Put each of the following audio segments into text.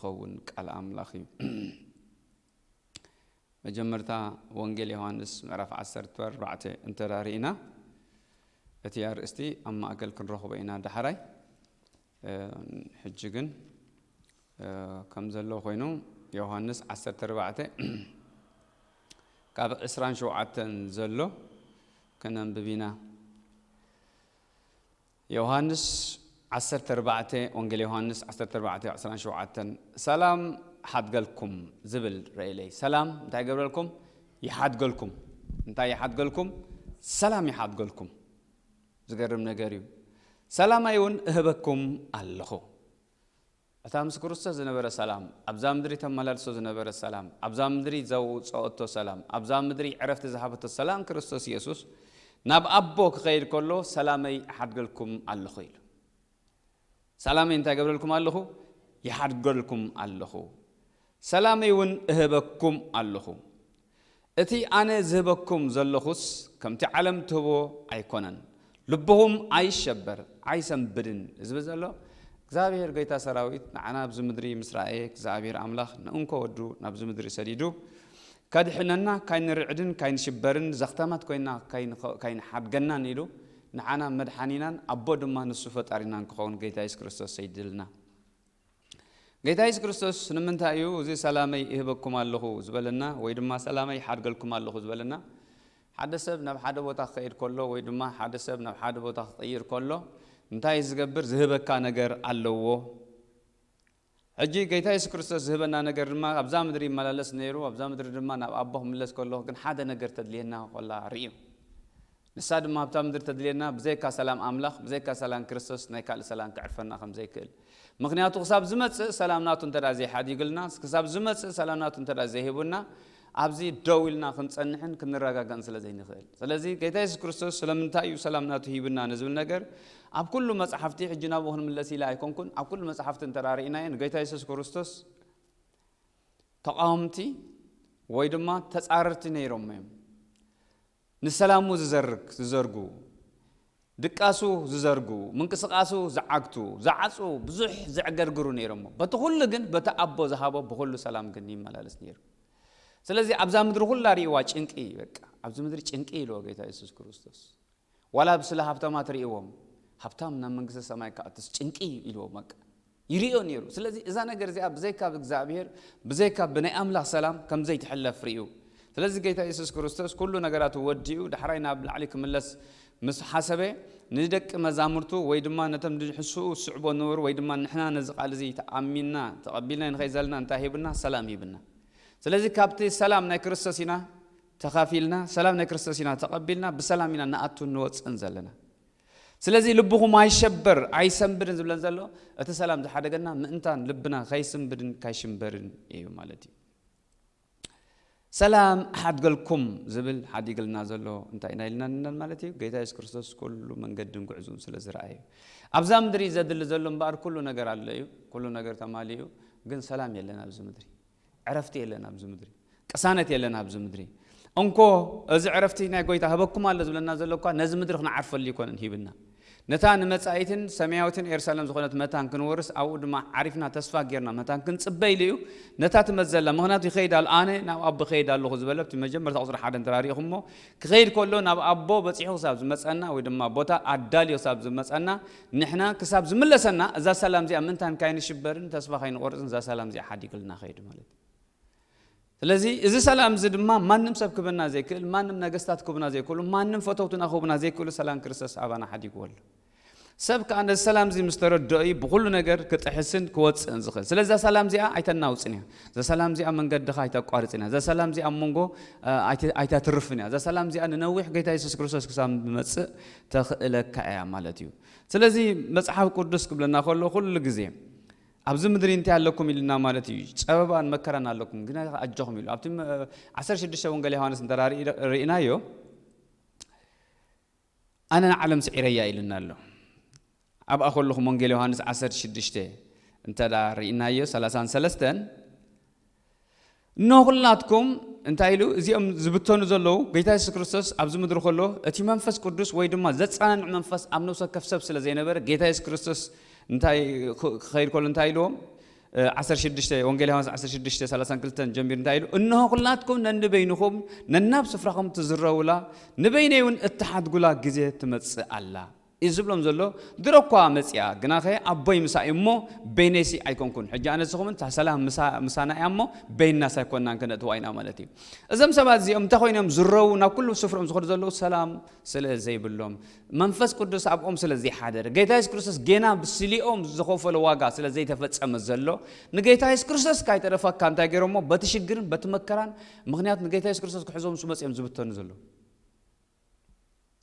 ዝኸውን ቃል ኣምላኽ እዩ። መጀመርታ ወንጌል ዮሃንስ ምዕራፍ ዓሰርተ ኣርባዕተ እንተ ርኢና፣ እቲ ኣርእስቲ ኣብ ማእከል ክንረኽቦ ኢና። ዳሕራይ ሕጂ ግን ከም ዘሎ ኮይኑ፣ ዮሃንስ ዓሰርተ ኣርባዕተ ካብ ዕስራን ሸውዓተን ዘሎ ከነንብብ ኢና። ዮሃንስ ዓሰርተ ኣርባዕተ፣ ወንጌል ዮሃንስ ዓሰርተ ኣርባዕተ ዕስራን ሸውዓተን፣ "ሰላም ሓድገልኩም" ዝብል ረእየለይ። ሰላም እንታይ ይገብረልኩም? ይሓድገልኩም። እንታይ ይሓድገልኩም? ሰላም ይሓድገልኩም። ዝገርም ነገር እዩ። "ሰላማይ እውን እህበኩም ኣለኹ።" እታ ምስ ክርስቶስ ዝነበረ ሰላም፣ ኣብዛ ምድሪ ተመላልሶ ዝነበረ ሰላም፣ ኣብዛ ምድሪ ዘውፀኦቶ ሰላም፣ ኣብዛ ምድሪ ዕረፍቲ ዝሃበቶ ሰላም ክርስቶስ የሱስ፣ ናብ ኣቦ ክኸይድ ከሎ፣ "ሰላመይ እሓድገልኩም ኣለኹ" ኢሉ። "ሰላመይ እንታይ ገብረልኩም ኣለኹ? ይሓድገልኩም ኣለኹ። ሰላመይ እውን እህበኩም ኣለኹ። እቲ ኣነ ዝህበኩም ዘለኹስ ከምቲ ዓለም ትህቦ ኣይኮነን። ልብኹም ኣይሸበር፣ ኣይሰንብድን" ዝብል ዘሎ እግዚኣብሔር ጎይታ ሰራዊት ንዓና ኣብዚ ምድሪ ምስ ረኣየ፣ እግዚኣብሔር ኣምላኽ ንእንኮ ወዱ ናብዚ ምድሪ ሰዲዱ ከድሕነና፣ ካይንርዕድን ካይንሽበርን፣ ዘኽተማት ኮይና ካይንኸ-፣ ካይንሓድገናን ኢሉ ንዓና መድሓኒናን ኣቦ ድማ ንሱ ፈጣሪናን ክኸውን ጎይታ የሱስ ክርስቶስ ሰይድልና። ጎይታ የሱስ ክርስቶስ ንምንታይ እዩ እዚ "ሰላመይ እህበኩም ኣለኹ" ዝበለና፣ ወይ ድማ "ሰላመይ ይሓድገልኩም ኣለኹ" ዝበለና? ሓደ ሰብ ናብ ሓደ ቦታ ክኸይድ ከሎ፣ ወይ ድማ ሓደ ሰብ ናብ ሓደ ቦታ ክቕይር ከሎ፣ እንታይ ዝገብር? ዝህበካ ነገር ኣለዎ። ሕጂ ጎይታ የሱስ ክርስቶስ ዝህበና ነገር ድማ፣ ኣብዛ ምድሪ ይመላለስ ነይሩ፣ ኣብዛ ምድሪ ድማ ናብ ኣቦ ክምለስ ከሎ ግን ሓደ ነገር ተድልየና ከላ ርእዩ። ንሳ ድማ ኣብታ ምድሪ ተድልየና፣ ብዘይካ ሰላም ኣምላኽ፣ ብዘይካ ሰላም ክርስቶስ ናይ ካልእ ሰላም ከዕርፈና ከም ዘይክእል። ምኽንያቱ ክሳብ ዝመጽእ ሰላም ናቱ እንተ ደኣ ዘይሓዲግልና፣ ክሳብ ዝመጽእ ሰላም ናቱ እንተ ደኣ ዘይሂቡና፣ ኣብዚ ደው ኢልና ክንጸንሕን ክንረጋጋእን ስለ ዘይንኽእል። ስለዚ ጎይታ የሱስ ክርስቶስ ስለምንታይ እዩ ሰላም ናቱ ሂብና ንዝብል ነገር፣ ኣብ ኩሉ መጽሓፍቲ፣ ሕጂ ናብኡ ክንምለስ ኢለ ኣይኮንኩን፣ ኣብ ኩሉ መጽሓፍቲ እንተ ደኣ ርኢናዮ፣ ንጎይታ የሱስ ክርስቶስ ተቓወምቲ ወይ ድማ ተጻረርቲ ነይሮም እዮም። ንሰላሙ ዝዘርግ-፣ ዝዘርጉ፣ ድቃሱ ዝዘርጉ፣ ምንቅስቓሱ ዝዓግቱ፣ ዝዓጹ፣ ብዙሕ ዘዕገርግሩ ነይሮም። በቲ ኩሉ ግን በቲ ኣቦ ዝሃቦ ብኹሉ ሰላም ግን ይመላለስ ነይሩ። ስለዚ ኣብዛ ምድሪ ኩላ ርእይዋ ጭንቂ፣ በቃ ኣብዚ ምድሪ ጭንቂ ኢልዎ ጎይታ የሱስ ክርስቶስ። ዋላ ብስለ ሃብታማት ርእይዎም፣ ሃብታም ናብ መንግስተ ሰማይ ክኣቱስ ጭንቂ ኢልዎም፣ በቃ ይርእዮ ነይሩ። ስለዚ እዛ ነገር እዚኣ ብዘይካ ብእግዚኣብሔር፣ ብዘይካ ብናይ ኣምላኽ ሰላም ከም ዘይትሕለፍ ርእዩ። ስለዚ ጎይታ የሱስ ክርስቶስ ኩሉ ነገራቱ ወዲኡ ዳሕራይ ናብ ላዕሊ ክምለስ ምስ ሓሰበ፣ ንደቂ መዛሙርቱ ወይ ድማ ነቶም ንሕስኡ ዝስዕቦ ነበሩ፣ ወይ ድማ ንሕና ነዚ ቃል እዚ ተኣሚንና ተቐቢልና ንኸይድ ዘለና እንታይ ሂብና? ሰላም ሂብና። ስለዚ ካብቲ ሰላም ናይ ክርስቶስ ኢና ተኻፊልና፣ ሰላም ናይ ክርስቶስ ኢና ተቐቢልና፣ ብሰላም ኢና ንኣቱን ንወጽእን ዘለና። ስለዚ ልብኹም ኣይሸበር ኣይሰንብድን ዝብለን ዘሎ፣ እቲ ሰላም ዝሓደገና ምእንታን ልብና ከይስንብድን ከይሽንበርን እዩ ማለት እዩ። "ሰላም ሓድገልኩም" ዝብል ሓዲግልና ዘሎ እንታይ ኢና ኢልና ንነን ማለት እዩ? ጎይታ የሱስ ክርስቶስ ኩሉ መንገድን ጉዕዝኡን ስለ ዝረኣየ እዩ። ኣብዛ ምድሪ ዘድሊ ዘሎ እምበኣር ኩሉ ነገር ኣሎ እዩ፣ ኩሉ ነገር ተማሊኡ፣ ግን ሰላም የለን ኣብዚ ምድሪ። ዕረፍቲ የለን ኣብዚ ምድሪ። ቅሳነት የለን ኣብዚ ምድሪ። እንኮ እዚ ዕረፍቲ ናይ ጎይታ ህበኩም ኣሎ ዝብለና ዘሎ እኳ ነዚ ምድሪ ክንዓርፈሉ ይኮነን ሂብና። ነታ ንመጻኢትን ሰማያዊትን ኤርሳሌም ዝኾነት መታን ክንወርስ፣ ኣብኡ ድማ ዓሪፍና ተስፋ ጌርና መታን ክንጽበ ኢሉ እዩ ነታ ትመጽእ ዘላ። ምኽንያቱ ይኸይድ ኣሎ፣ ኣነ ናብ ኣቦ ይኸይድ ኣለኹ ዝበለ ኣብቲ መጀመርታ ቁጽሪ ሓደ እንተ ርኢኹሞ፣ ክኸይድ ከሎ ናብ ኣቦ በጺሑ ክሳብ ዝመጸና ወይ ድማ ቦታ ኣዳልዮ ክሳብ ዝመጸና፣ ንሕና ክሳብ ዝምለሰና እዛ ሰላም እዚኣ ምእንታን ካይንሽበርን ተስፋ ካይንቆርጽን እዛ ሰላም እዚኣ ሓዲግልና ኸይዱ ማለት እዩ። ስለዚ እዚ ሰላም እዚ ድማ ማንም ሰብ ክህበና ዘይክእል፣ ማንም ነገስታት ክህቡና ዘይክእሉ፣ ማንም ፈተውትና ክህቡና ዘይክእሉ ሰላም ክርስቶስ ኣባና ሓዲግዎ ኣሎ። ሰብ ከኣ ነዚ ሰላም እዚ ምስ ተረድኦ እዩ ብኹሉ ነገር ክጥሕስን ክወጽእን ዝኽእል። ስለዚ እዛ ሰላም እዚኣ ኣይተናውጽን እያ። እዛ ሰላም እዚኣ መንገድኻ ኣይተቋርጽን እያ። እዛ ሰላም እዚኣ ኣብ መንጎ፣ እ፣ ኣይተ-፣ ኣይተትርፍን እያ። እዛ ሰላም እዚኣ ንነዊሕ ጎይታ የሱስ ክርስቶስ ክሳብ ዝመጽእ ተኽእለካ እያ ማለት እዩ። ስለዚ መጽሓፍ ቅዱስ ክብለና ከሎ ኩሉ ግዜ ኣብዚ ምድሪ እንታይ ኣለኩም ኢሉና ማለት እዩ። ጸበባን መከራን ኣለኩም፣ ግን ኣጆኹም ኢሉ። ኣብቲ፣ እ፣ ዓሰርተ ሽዱሽተ ወንጌል ዮሃንስ እንተ ርኢናዮ፣ "ኣነ ንዓለም ስዒረያ" ኢሉና ኣሎ። ኣብኣ ከለኹም ወንጌል ዮሃንስ ዓሰርተ ሽዱሽተ እንተ ደኣ ርኢናዮ፣ ሰላሳን ሰለስተን፣ "እንሆ ኩላትኩም" እንታይ ኢሉ? እዚኦም ዝብተኑ ዘለዉ፣ ጎይታ የሱስ ክርስቶስ ኣብዚ ምድሪ ከሎ፣ እቲ መንፈስ ቅዱስ ወይ ድማ ዘጸናንዕ መንፈስ ኣብ ነፍሲ ወከፍ ሰብ ስለ ዘይነበረ፣ ጎይታ የሱስ ክርስቶስ እንታይ ክ-፣ ክኸይድ ከሎ እንታይ ኢልዎም? እ፣ ዓሰርተ ሽዱሽተ፣ ወንጌል ዮሃንስ ዓሰርተ ሽዱሽተ ሰላሳን ክልተን ጀሚሩ እንታይ ኢሉ? "እንሆ ኩላትኩም ነንበይንኹም ነናብ ስፍራኹም ትዝረቡላ፣ ንበይነይ እውን እትሓድጉላ ግዜ ትመጽእ ኣላ" እዩ ዝብሎም ዘሎ። ድሮ እኳ መጺኣ፣ ግናኸ ኣቦይ ምሳይ እሞ በይነይሲ ኣይኮንኩን። ሕጂ ኣነ ንስኹምን እታ ሰላም ምሳ-፣ ምሳና እያ እሞ በይናስ ኣይኮንናን፣ ክነእትዋ ኢና ማለት እዩ። እዞም ሰባት እዚኦም እንታይ ኮይኖም ዝረቡ፣ ናብ ኩሉ ስፍርኦም ዝኸዱ ዘለዉ? ሰላም ስለ ዘይብሎም፣ መንፈስ ቅዱስ ኣብኦም ስለ ዘይሓደረ፣ ጌታ የሱስ ክርስቶስ ጌና ብስሊኦም ዝኸፈሎ ዋጋ ስለ ዘይተፈጸመ ዘሎ፣ ንጌታ የሱስ ክርስቶስ ካይተረፈካ እንታይ ገይሮሞ? በቲ ሽግርን በቲ መከራን ምኽንያት ንጌታ የሱስ ክርስቶስ ክሕዞም ምስ መጽኦም ዝብተኑ ዘሎ።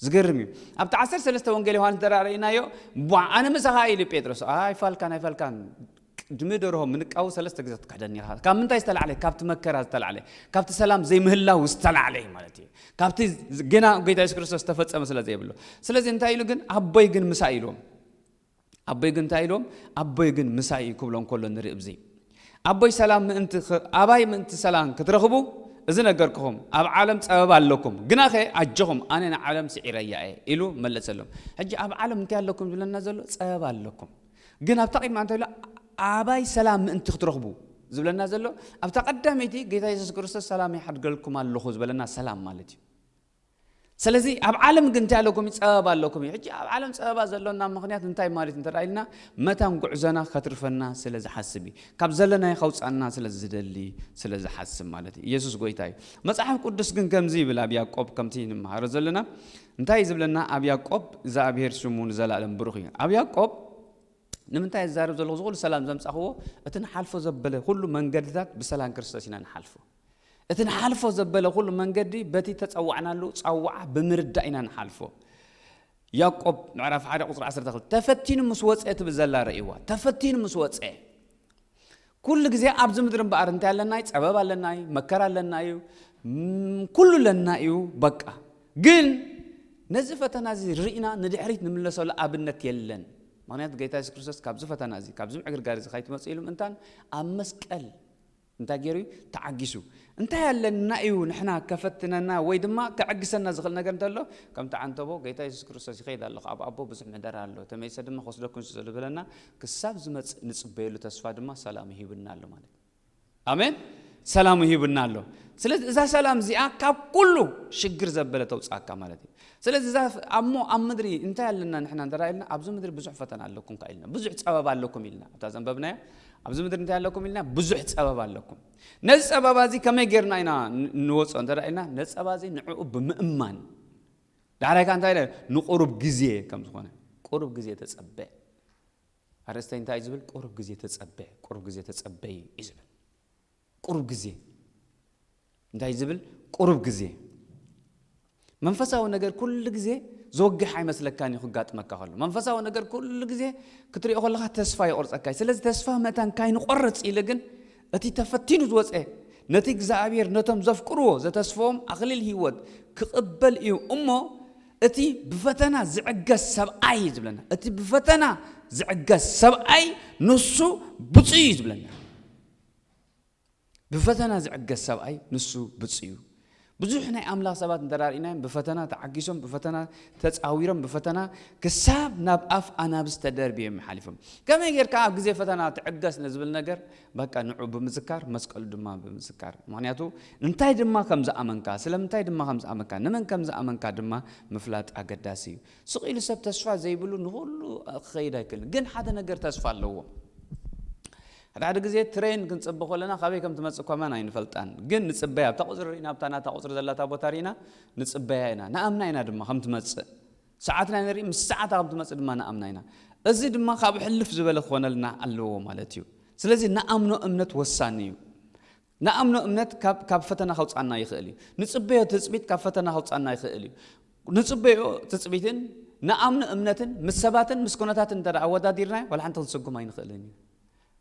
ዝገርም እዩ። ኣብቲ ዓሰርተ ሰለስተ ወንጌል ዮሃንስ እንተ ርኢናዮ፣ "ቧዕ፣ ኣነ ምሳኻ" ኢሉ ጴጥሮስ። "ኣይፋልካን፣ ኣይፋልካን። ቅድሚ ደርሆ ምንቃው ሰለስተ ግዜ ትክሕደኒ ኢኻ። ካብ ምንታይ ዝተላዕለ? ካብቲ መከራ ዝተላዕለ፣ ካብቲ ሰላም ዘይምህላው ዝተላዕለ" እዩ ማለት እዩ። ካብቲ ገና ጌታ የሱስ ክርስቶስ ዝተፈጸመ ስለ ዘይብሎ። ስለዚ እንታይ ኢሉ ግን? "ኣቦይ ግን ምሳይ" ኢልዎም። ኣቦይ ግን እንታይ ኢልዎም? "ኣቦይ ግን ምሳይ" እዩ ክብሎም ከሎ ንርኢ። ኣብዚ "ኣቦይ ሰላም ምእንቲ ኽ-፣ ኣባይ ምእንቲ ሰላም ክትረኽቡ እዚ ነገርኩኹም። ኣብ ዓለም ጸበባ ኣለኩም፣ ግናኸ ኣጆኹም፣ ኣነ ንዓለም ስዒረያ እየ" ኢሉ መለሰሎም። ሕጂ ኣብ ዓለም እንታይ ኣለኩም ዝብለና ዘሎ? ጸበባ ኣለኩም። ግን ኣብታ ቂድማ እንታይ ኢሉ? "ኣባይ ሰላም ምእንቲ ክትረኽቡ" ዝብለና ዘሎ፣ ኣብታ ቀዳመይቲ ጌታ የሱስ ክርስቶስ "ሰላም ይሓድገልኩም ኣለኹ" ዝበለና ሰላም ማለት እዩ። ስለዚ ኣብ ዓለም ግን እንታይ ኣለኩም? ጸበባ ኣለኩም እዩ። ሕጂ ኣብ ዓለም ጸበባ ዘሎና ምኽንያት እንታይ ማለት እንተ ኢልና፣ መታን ጉዕዞና ከትርፈና ስለ ዝሓስብ እዩ። ካብ ዘለናዮ ከውጻና ስለ ዝደሊ፣ ስለ ዝሓስብ ማለት እዩ። ኢየሱስ ጎይታ እዩ። መጽሓፍ ቅዱስ ግን ከምዚ ይብል፣ ኣብ ያዕቆብ ከምቲ ንመሃሮ ዘለና፣ እንታይ እዩ ዝብለና? ኣብ ያዕቆብ፣ "እግዚኣብሔር ስሙ ንዘላለም ብሩኽ እዩ." ኣብ ያዕቆብ ንምንታይ ዝዛረብ ዘለኹ? እዚ ኩሉ ሰላም ዘምጻኽዎ፣ እቲ ንሓልፎ ዘበለ ኩሉ መንገድታት ብሰላም ክርስቶስ ኢና ንሓልፎ። እቲ ንሓልፎ ዘበለ ኩሉ መንገዲ በቲ ተጸዋዕናሉ ጸዋዓ ብምርዳእ ኢና ንሓልፎ። ያዕቆብ ምዕራፍ ሓደ ቁጽሪ ዓሰርተ ክልተ፣ "ተፈቲኑ ምስ ወጸ" ትብል ዘላ ርእይዋ። ተፈቲኑ ምስ ወጸ። ኩሉ ግዜ ኣብዚ ምድሪ እምበኣር እንታይ ኣለና እዩ? ጸበብ ኣለና እዩ፣ መከራ ኣለና እዩ፣ ም-፣ ኩሉ ኣለና እዩ። በቃ ግን ነዚ ፈተና እዚ ርኢና ንድሕሪት ንምለሰሉ ኣብነት የለን። ምኽንያቱ ጌታ የሱስ ክርስቶስ ካብዚ ፈተና እዚ፣ ካብዚ ምዕግርጋር እዚ ከይትመጽእ ኢሉ ምእንታን ኣብ መስቀል እንታይ ገይሩ እዩ? ተዓጊሱ። እንታይ ኣለና እዩ ንሕና ከፈትነና ወይ ድማ ከዕግሰና ዝኽእል ነገር እንተሎ? ከምቲ ዓንተቦ፣ "ጌታ የሱስ ክርስቶስ ይኸይድ ኣለኹ፣ ኣብ ኣቦ ብዙሕ ምሕደራ ኣሎ፣ ተመይሰ ድማ ክወስደኩም" ስለ ዝበለና፣ ክሳብ ዝመጽእ ንጽበየሉ ተስፋ ድማ ሰላም ሂብና ኣሎ ማለት እዩ። ኣሜን። ሰላሙ ሂብና ኣሎ። ስለዚ እዛ ሰላም እዚኣ ካብ ኩሉ ሽግር ዘበለ ተውፅኣካ ማለት እዩ። ስለዚ እዛ ኣሞ ኣብ ምድሪ እንታይ ኣለና ንሕና እንተ ኢልና፣ ኣብዚ ምድሪ ብዙሕ ፈተና ኣለኩም ከ ኢልና፣ ብዙሕ ፀበባ ኣለኩም ኢልና፣ ኣብታ ዘንበብናዮ፣ ኣብዚ ምድሪ እንታይ ኣለኩም ኢልና፣ ብዙሕ ፀበባ ኣለኩም። ነዚ ፀበባ እዚ ከመይ ጌርና ኢና ን-፣ ንወፅኦ እንተ ኢልና፣ ነዚ ፀበባ እዚ ንዕኡ ብምእማን፣ ዳሕራይ ከኣ እንታይ ኢለ፣ ንቁሩብ ግዜ ከም ዝኾነ፣ ቁሩብ ግዜ ተፀበ። ኣርእስተይ እንታይ እዩ ዝብል? ቁሩብ ግዜ ተጸበ፣ ቁሩብ ግዜ ተጸበይ እዩ ዝብል። ቁሩብ ግዜ እንታይ እዩ ዝብል? ቁሩብ ግዜ። መንፈሳዊ ነገር ኩሉ ግዜ ዘወግሕ ኣይመስለካን እዩ ክጋጥመካ ከሎ። መንፈሳዊ ነገር ኩሉ ግዜ ክትሪኦ ከለኻ ተስፋ ይቆርጸካ እዩ። ስለዚ ተስፋ መታን ካይንቆርጽ ኢለ ግን እቲ ተፈቲኑ ዝወጸ ነቲ እግዚኣብሔር ነቶም ዘፍቅርዎ ዘተስፍዎም ኣኽሊል ህይወት ክቕበል እዩ እሞ እቲ ብፈተና ዝዕገስ ሰብኣይ እዩ ዝብለና። እቲ ብፈተና ዝዕገስ ሰብኣይ ንሱ ብፁዕ እዩ ዝብለና። ብፈተና ዝዕገስ ሰብኣይ ንሱ ብፁዕ እዩ። ብዙሕ ናይ ኣምላኽ ሰባት እንተ ርኢናዮም ብፈተና ተዓጊሶም፣ ብፈተና ተጻዊሮም፣ ብፈተና ክሳብ ናብ ኣፍ ኣናብስ ተደርብዮም ይሓሊፎም። ከመይ ጌርካ ኣብ ግዜ ፈተና ትዕገስ ንዝብል ነገር በቃ ንዑ ብምዝካር፣ መስቀሉ ድማ ብምዝካር። ምኽንያቱ እንታይ ድማ ከም ዝኣመንካ፣ ስለምንታይ ድማ ከም ዝኣመንካ፣ ንመን ከም ዝኣመንካ ድማ ምፍላጥ ኣገዳሲ እዩ። ስቕ ኢሉ ሰብ ተስፋ ዘይብሉ ንኹሉ ክኸይድ ኣይክእልን። ግን ሓደ ነገር ተስፋ ኣለዎ። ሓደ ሓደ ግዜ ትሬን ክንጽበ ከለና ካበይ ከም ትመጽእ እኳ መን ኣይንፈልጣን። ግን ንጽበያ፣ ኣብታ ቁጽሪ ርኢና፣ ኣብታ ናታ ቁጽሪ ዘላታ ቦታ ርኢና ንጽበያ ኢና። ንኣምና ኢና ድማ ከም ትመጽእ። ሰዓትና ንርኢ፣ ምስ ሰዓታ ከም ትመጽእ ድማ ንኣምና ኢና። እዚ ድማ ካብ ሕልፍ ዝበለ ክኾነልና ኣለዎ ማለት እዩ። ስለዚ ንኣምኖ እምነት ወሳኒ እዩ። ንኣምኖ እምነት ካብ፣ ካብ ፈተና ከውጽኣና ይኽእል እዩ። ንጽበዮ ትጽቢት ካብ ፈተና ከውጽኣና ይኽእል እዩ። ንጽበዮ ትጽቢትን ንኣምኖ እምነትን ምስ ሰባትን ምስ ኩነታትን እንተ ደኣ ኣወዳዲርናዮ፣ ዋላ ሓንቲ ክንስጉም ኣይንኽእልን እዩ።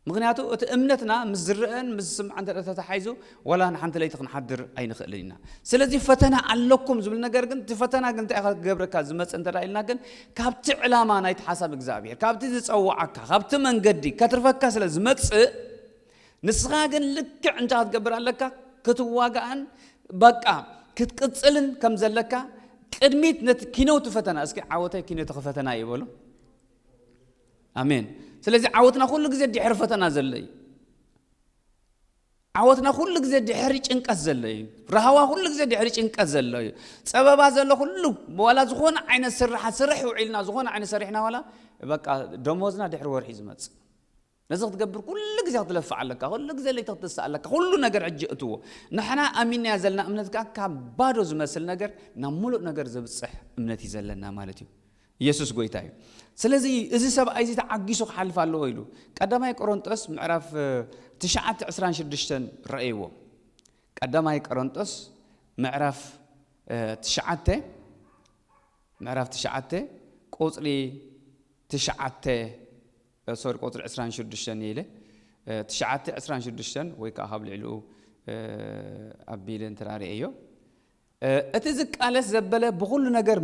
ምኽንያቱ እቲ እምነትና ምስ ዝረኣን ምስ ዝስማዕን እንተ ደኣ ተታሓሒዙ፣ ዋላ ንሓንቲ ለይቲ ክንሓድር ኣይንኽእልን ኢና። ስለዚ ፈተና ኣለኩም ዝብል ነገር ግን፣ እቲ ፈተና ግን እንታይ ኢኻ ክገብረካ ዝመጽእ እንተ ደኣ ኢልና ግን፣ ካብቲ ዕላማ ናይቲ ሓሳብ እግዚኣብሔር፣ ካብቲ ዝጸውዓካ፣ ካብቲ መንገዲ ከትርፈካ ስለ ዝመጽእ፣ ንስኻ ግን ልክዕ እንታይ ክትገብር ኣለካ? ክትዋጋእን በቃ ክትቅጽልን ከም ዘለካ ቅድሚት ነቲ ኪነውቲ ፈተና፣ እስኪ ዓወተይ ኪነውቲ ፈተና እዩ በሉ። ኣሜን። ስለዚ ዓወትና ኩሉ ግዜ ድሕሪ ፈተና ዘሎ እዩ። ዓወትና ኩሉ ግዜ ድሕሪ ጭንቀት ዘሎ እዩ። ራህዋ ኩሉ ግዜ ድሕሪ ጭንቀት ዘሎ እዩ። ጸበባ ዘሎ ኩሉ፣ ዋላ ዝኾነ ዓይነት ስራሕ፣ ስራሕ ውዒልና፣ ዝኾነ ዓይነት ሰሪሕና፣ ዋላ በቃ ደሞዝና ድሕሪ ወርሒ ዝመጽእ። ነዚ ክትገብር ኩሉ ግዜ ክትለፍዕ ኣለካ፣ ኩሉ ግዜ ለይቲ ክትስእ ኣለካ። ኩሉ ነገር ሕጂ እትዎ፣ ንሕና ኣሚንናዮ ዘለና እምነት ከኣ ካብ ባዶ ዝመስል ነገር ናብ ሙሉእ ነገር ዘብጽሕ እምነት እዩ ዘለና ማለት እዩ። ኢየሱስ ጎይታ እዩ። ስለዚ እዚ ሰብኣይ እዚ ተዓጊሱ ክሓልፍ ኣለዎ ኢሉ ቀዳማይ ቆሮንጦስ ምዕራፍ ትሽዓተ ዕስራን ሽዱሽተን ረእይዎ። ቀዳማይ ቆሮንጦስ ምዕራፍ ትሽዓተ፣ ምዕራፍ ትሽዓተ ቁጽሪ ትሽዓተ፣ ሶሪ፣ ቁጽሪ ዕስራን ሽዱሽተን ኢለ፣ ትሽዓተ ዕስራን ሽዱሽተን ወይ ከዓ ካብ ልዕሊኡ ኣቢለ እንተራርእየዮ፣ እቲ ዝቃለስ ዘበለ ብኹሉ ነገር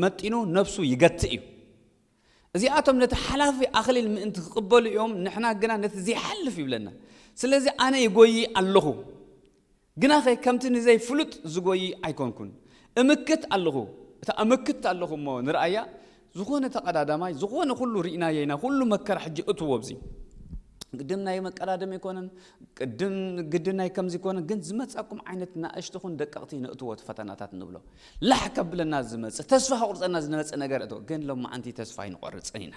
መጢኑ ነብሱ ይገትእ እዩ። እዚኣቶም ነቲ ሓላፊ ኣኽሊል ምእንቲ ክቕበሉ እዮም፣ ንሕና ግና ነቲ ዘይሓልፍ ይብለና። ስለዚ ኣነ ይጎይ ኣለኹ፣ ግናኸ ከምቲ ንዘይፍሉጥ ዝጎይ ኣይኮንኩን። እምክት ኣለኹ። እታ እምክት ኣለኹ እሞ ንርኣያ፣ ዝኾነ ተቐዳዳማይ፣ ዝኾነ ኩሉ ርኢናዮ ኢና፣ ኩሉ መከራ ሕጂ እትዎ ኣብዚ። ግድም ናይ መቀዳደም ኣይኮነን፣ ቅድም ግድን ናይ ከምዚ ኣይኮነን፣ ግን ዝመጻኩም ዓይነት ናእሽትኹን ደቀቕቲ ነእትዎ እቲ ፈተናታት ንብሎ። ላሕ ከብለና ዝመጽእ፣ ተስፋ ከቑርጸና ዝመጽእ ነገር እትዎ፣ ግን ሎማዓንቲ ተስፋ ኣይንቆርጽን ኢና።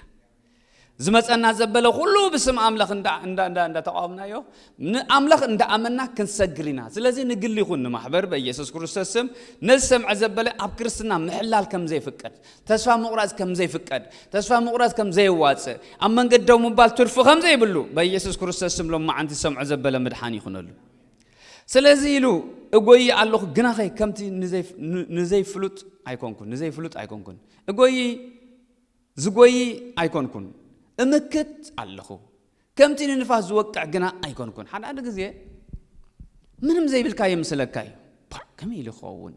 ዝመጸና ዘበለ ኩሉ ብስም ኣምላኽ እንዳ እንዳ እንዳ እንዳ ተቃወምናዮ፣ ንኣምላኽ እንዳ ኣመና ክንሰግር ኢና። ስለዚ ንግሊ ይኹን ንማሕበር በኢየሱስ ክርስቶስ ስም ነዚ ሰምዐ ዘበለ ኣብ ክርስትና ምሕላል ከም ዘይፍቀድ፣ ተስፋ ምቑራጽ ከም ዘይፍቀድ፣ ተስፋ ምቑራጽ ከም ዘይዋጽእ፣ ኣብ መንገዲ ደው ምባል ትርፊ ከም ዘይብሉ በኢየሱስ ክርስቶስ ስም ሎማዓንቲ ዝሰምዖ ዘበለ ምድሓን ይኹነሉ። ስለዚ ኢሉ እጎይ ኣለኹ፣ ግናኸ ከምቲ ንዘይ- ን- ንዘይፍሉጥ ኣይኮንኩን፣ ንዘይፍሉጥ ኣይኮንኩን። እጎይ ዝጎይ ኣይኮንኩን፣ እምክት ኣለኹ። ከምቲ ንንፋስ ዝወቅዕ ግና ኣይኮንኩን። ሓደ ሓደ ግዜ ምንም ዘይብልካ የምስለካ እዩ። ፓ፣ ከመይ ኢሉ ክኸውን?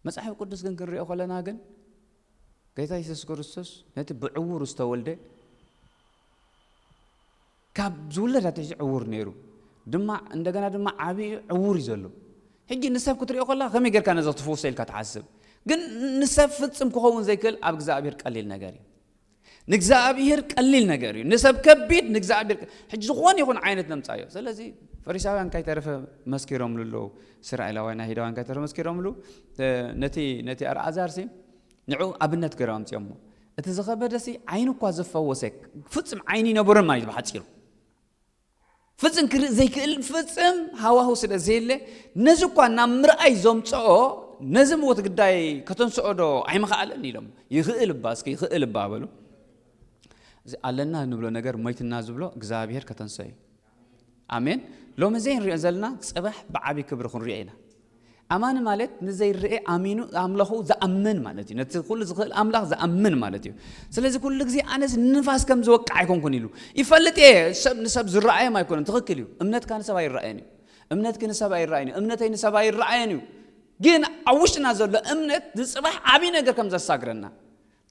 መጽሓፍ ቅዱስ ግን ክንሪኦ ከለና ግን፣ ጌታ የሱስ ክርስቶስ ነቲ ብዕውሩ ዝተወልደ፣ ካብ ዝውለድ ኣትሒዙ ዕውር ነይሩ። ድማ እንደገና ድማ ዓብዩ ዕውር እዩ ዘሎ። ሕጂ ንሰብ ክትሪኦ ከላ ከመይ ጌርካ ነዚ ክትፍውሶ ኢልካ ትሓስብ? ግን ንሰብ ፍጽም ክኸውን ዘይክእል ኣብ እግዚኣብሔር ቀሊል ነገር እዩ። ንእግዚኣብሔር ቀሊል ነገር እዩ። ንሰብ ከቢድ፣ ንእግዚኣብሔር ቀ- ሕጂ ዝኾነ ይኹን ዓይነት ነምጻዮ። ስለዚ ፈሪሳውያን ካይተረፈ መስኪሮምሉ ኣለዉ። እስራኤላውያን ኣይሁዳውያን ካይተረፈ መስኪሮምሉ፣ እ፣ ነቲ ነቲ ኣልዓዛርሲ ንዑ ኣብነት ገይሮም ኣምጺኦሞ። እቲ ዝኸበደሲ ዓይኑ እኳ ዝፈወሰ ፍጽም ዓይኒ ይነበሮን ማለት እዩ ብሓጺሩ። ፍጽም ክርኢ ዘይክእል ፍጽም ሃዋሁ ስለ ዘየለ፣ ነዚ እኳ ናብ ምርኣይ ዘምጽኦ፣ ነዚ ምውት ግዳይ ከተንስኦ ዶ ኣይምኽኣለን ኢሎም። ይኽእል እባ፣ እስኪ ይኽእል እባ በሉ። እዚ ኣለና እንብሎ ነገር፣ ሞይትና ዝብሎ እግዚኣብሔር ከተንስኦ እዩ። ኣሜን። ሎሚ ዘይንሪኦ ዘለና ጽባሕ ብዓቢ ክብሪ ክንሪኦ ኢና። ኣማኒ ማለት ንዘይረኤ ኣሚኑ ኣምላኹ ዝኣምን ማለት እዩ። ነቲ ኩሉ ዝኽእል ኣምላኽ ዝኣምን ማለት እዩ። ስለዚ ኩሉ ግዜ ኣነስ ንፋስ ከም ዝወቅዕ ኣይኮንኩን ኢሉ ይፈልጥ እየ። ሰብ ንሰብ ዝረኣዮም ኣይኮነን። ትኽክል እዩ። እምነትካ ንሰብ ኣይረኣየን እዩ። እምነትኪ ንሰብ ኣይረኣየን እዩ። እምነተይ ንሰብ ኣይረኣየን እዩ። ግን ኣብ ውሽጥና ዘሎ እምነት ንጽባሕ ዓብዪ ነገር ከም ዘሳግረና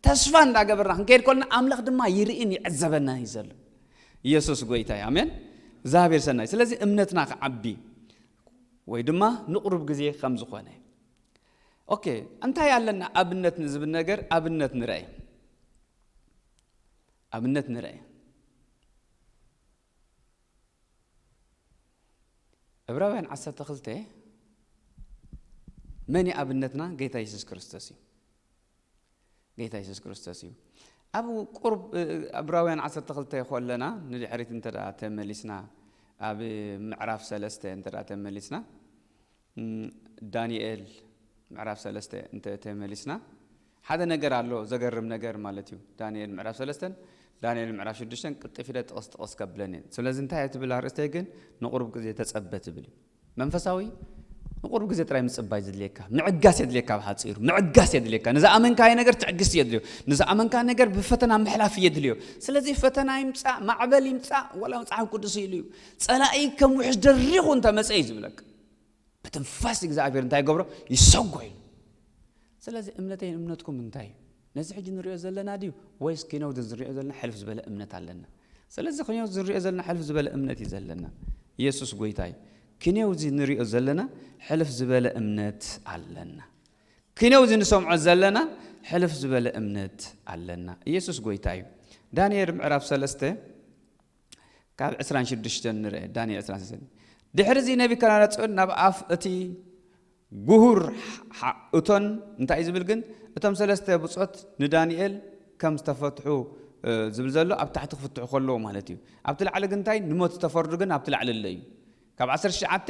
ተስፋ እንዳገበርና ክንከይድ ከለና ኣምላኽ ድማ ይርእን ይዕዘበናን እዩ ዘሎ። ኢየሱስ ጎይታ እዩ። ኣሜን። እግዚኣብሔር ሰናይ። ስለዚ እምነትና ክዓቢ ወይ ድማ ንቑሩብ ግዜ ከም ዝኾነ። ኦኬ፣ እንታይ ኣለና ኣብነት ንዝብል ነገር ኣብነት ንርኣይ። ኣብነት ንርኣይ። ዕብራውያን ዓሰርተ ክልተ መን እዩ ኣብነትና? ጌታ የሱስ ክርስቶስ እዩ። ጌታ የሱስ ክርስቶስ እዩ። ኣብ ቁርብ፣ እ፣ ዕብራውያን ዓሰርተ ክልተ ከለና ንድሕሪት እንተ ደኣ ተመሊስና፣ ኣብ ምዕራፍ ሰለስተ እንተ ደኣ ተመሊስና፣ እም፣ ዳንኤል ምዕራፍ ሰለስተ እንተ ተመሊስና፣ ሓደ ነገር ኣሎ፣ ዘገርም ነገር ማለት እዩ። ዳንኤል ምዕራፍ ሰለስተን ዳንኤል ምዕራፍ ሽዱሽተን ቅልጥፍ ኢለ ጥቕስ ጥቕስ ከብለን እየ። ስለዚ እንታይ እየ ትብል ኣርእስተይ ግን ንቑሩብ ግዜ ተጸበ ትብል እዩ። መንፈሳዊ ንቑሩብ ግዜ ጥራይ ምጽባይ ዘድልየካ፣ ምዕጋስ የድልየካ፣ ብሓጺሩ ምዕጋስ የድልየካ። ንዝኣመንካዮ ነገር ትዕግስቲ የድልዮ። ንዝኣመንካ ነገር ብፈተና ምሕላፍ የድልዮ። ስለዚ ፈተና ይምጻእ፣ ማዕበል ይምጻእ፣ ዋላ መጽሓፍ ቅዱስ ኢሉ እዩ። ጸላኢ ከም ውሕጅ ደሪኹ እንተመጸ እዩ ዝብለካ። ብትንፋስ እግዚኣብሔር እንታይ ይገብሮ? ይሰጎ ኢሉ። ስለዚ እምነተይን እምነትኩም እንታይ እዩ? ነዚ ሕጂ ንሪኦ ዘለና ድዩ? ወይስ ኪነውዲ ንሪኦ ዘለና ሕልፍ ዝበለ እምነት ኣለና? ስለዚ ኪነውዲ ንሪኦ ዘለና ሕልፍ ዝበለ እምነት እዩ ዘለና። ኢየሱስ ጎይታ እዩ። ኪነውዲ ንሪኦ ዘለና ሕልፍ ዝበለ እምነት ኣለና። ኪነውዲ ንሰምዖ ዘለና ሕልፍ ዝበለ እምነት ኣለና። ኢየሱስ ጎይታ እዩ። ዳንኤል ምዕራፍ ሰለስተ ካብ ዕስራን ሽዱሽተን ንርአ። ዳንኤል ዕስራን ሽዱሽተን። ድሕሪ እዚ ነቢከናረጾር ናብ ኣፍ እቲ ጉሁር ሓ- እቶን እንታይ እዩ ዝብል ግን፣ እቶም ሰለስተ ብጾት ንዳንኤል ከም ዝተፈትሑ እ፣ ዝብል ዘሎ ኣብ ታሕቲ ክፍትሑ ከለዉ ማለት እዩ። ኣብቲ ላዕሊ ግን እንታይ ንሞት ዝተፈርዱ ግን ኣብቲ ላዕሊ ኣሎ እዩ። ካብ ዓሰርተ ትሽዓተ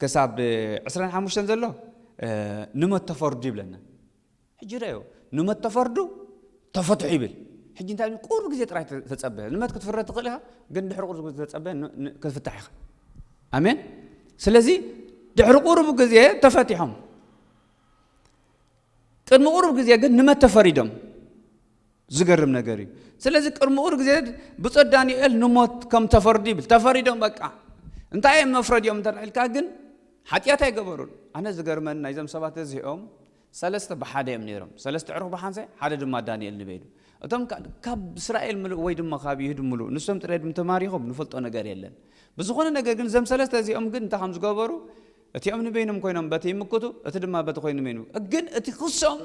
ክሳብ ዕስራን ሓሙሽተን ዘሎ እ፣ ንሞት ተፈርዱ ይብለና። ሕጂ ረዮ ንሞት ተፈርዱ ተፈትሑ ይብል። ሕጂ እንታይ ቁሩብ ግዜ ጥራይ ተ- ተጸበ። ንሞት ክትፍረድ ትኽእል ኢኻ፣ ግን ድሕሪ ቁሩብ ግዜ ተጸበ ን- ን- ክትፍታሕ ኢኻ። ኣሜን። ስለዚ ድሕሪ ቁሩብ ግዜ ተፈቲሖም፣ ቅድሚ ቁሩብ ግዜ ግን ንሞት ተፈሪዶም። ዝገርም ነገር እዩ። ስለዚ ቅድሚ ቁሩብ ግዜ ብጾት ዳንኤል ንሞት ከም ተፈርዱ ይብል። ተፈሪዶም በቃ። እንታይ እዮም መፍረዲኦም እንተ ኢልካ ግን ሓጢኣት ኣይገበሩን። ኣነ ዝገርመኒ ናይዞም ሰባት እዚኦም ሰለስተ ብሓደ እዮም ነይሮም። ሰለስተ ዕሩኽ ብሓንሳእ፣ ሓደ ድማ ዳንኤል ንበይኑ። እቶም ካ- ካብ እስራኤል ምሉእ ወይ ድማ ካብ ይሁድ ምሉእ ንሶም ጥራይ ድም ተማሪኾም ንፈልጦ ነገር የለን። ብዝኾነ ነገር ግን እዞም ሰለስተ እዚኦም ግን እንታይ ከም ዝገበሩ እቲኦም ንበይኖም ኮይኖም በቲ ይምክቱ፣ እቲ ድማ በቲ ኮይኑ በይኑ። ግን እቲ ክሶም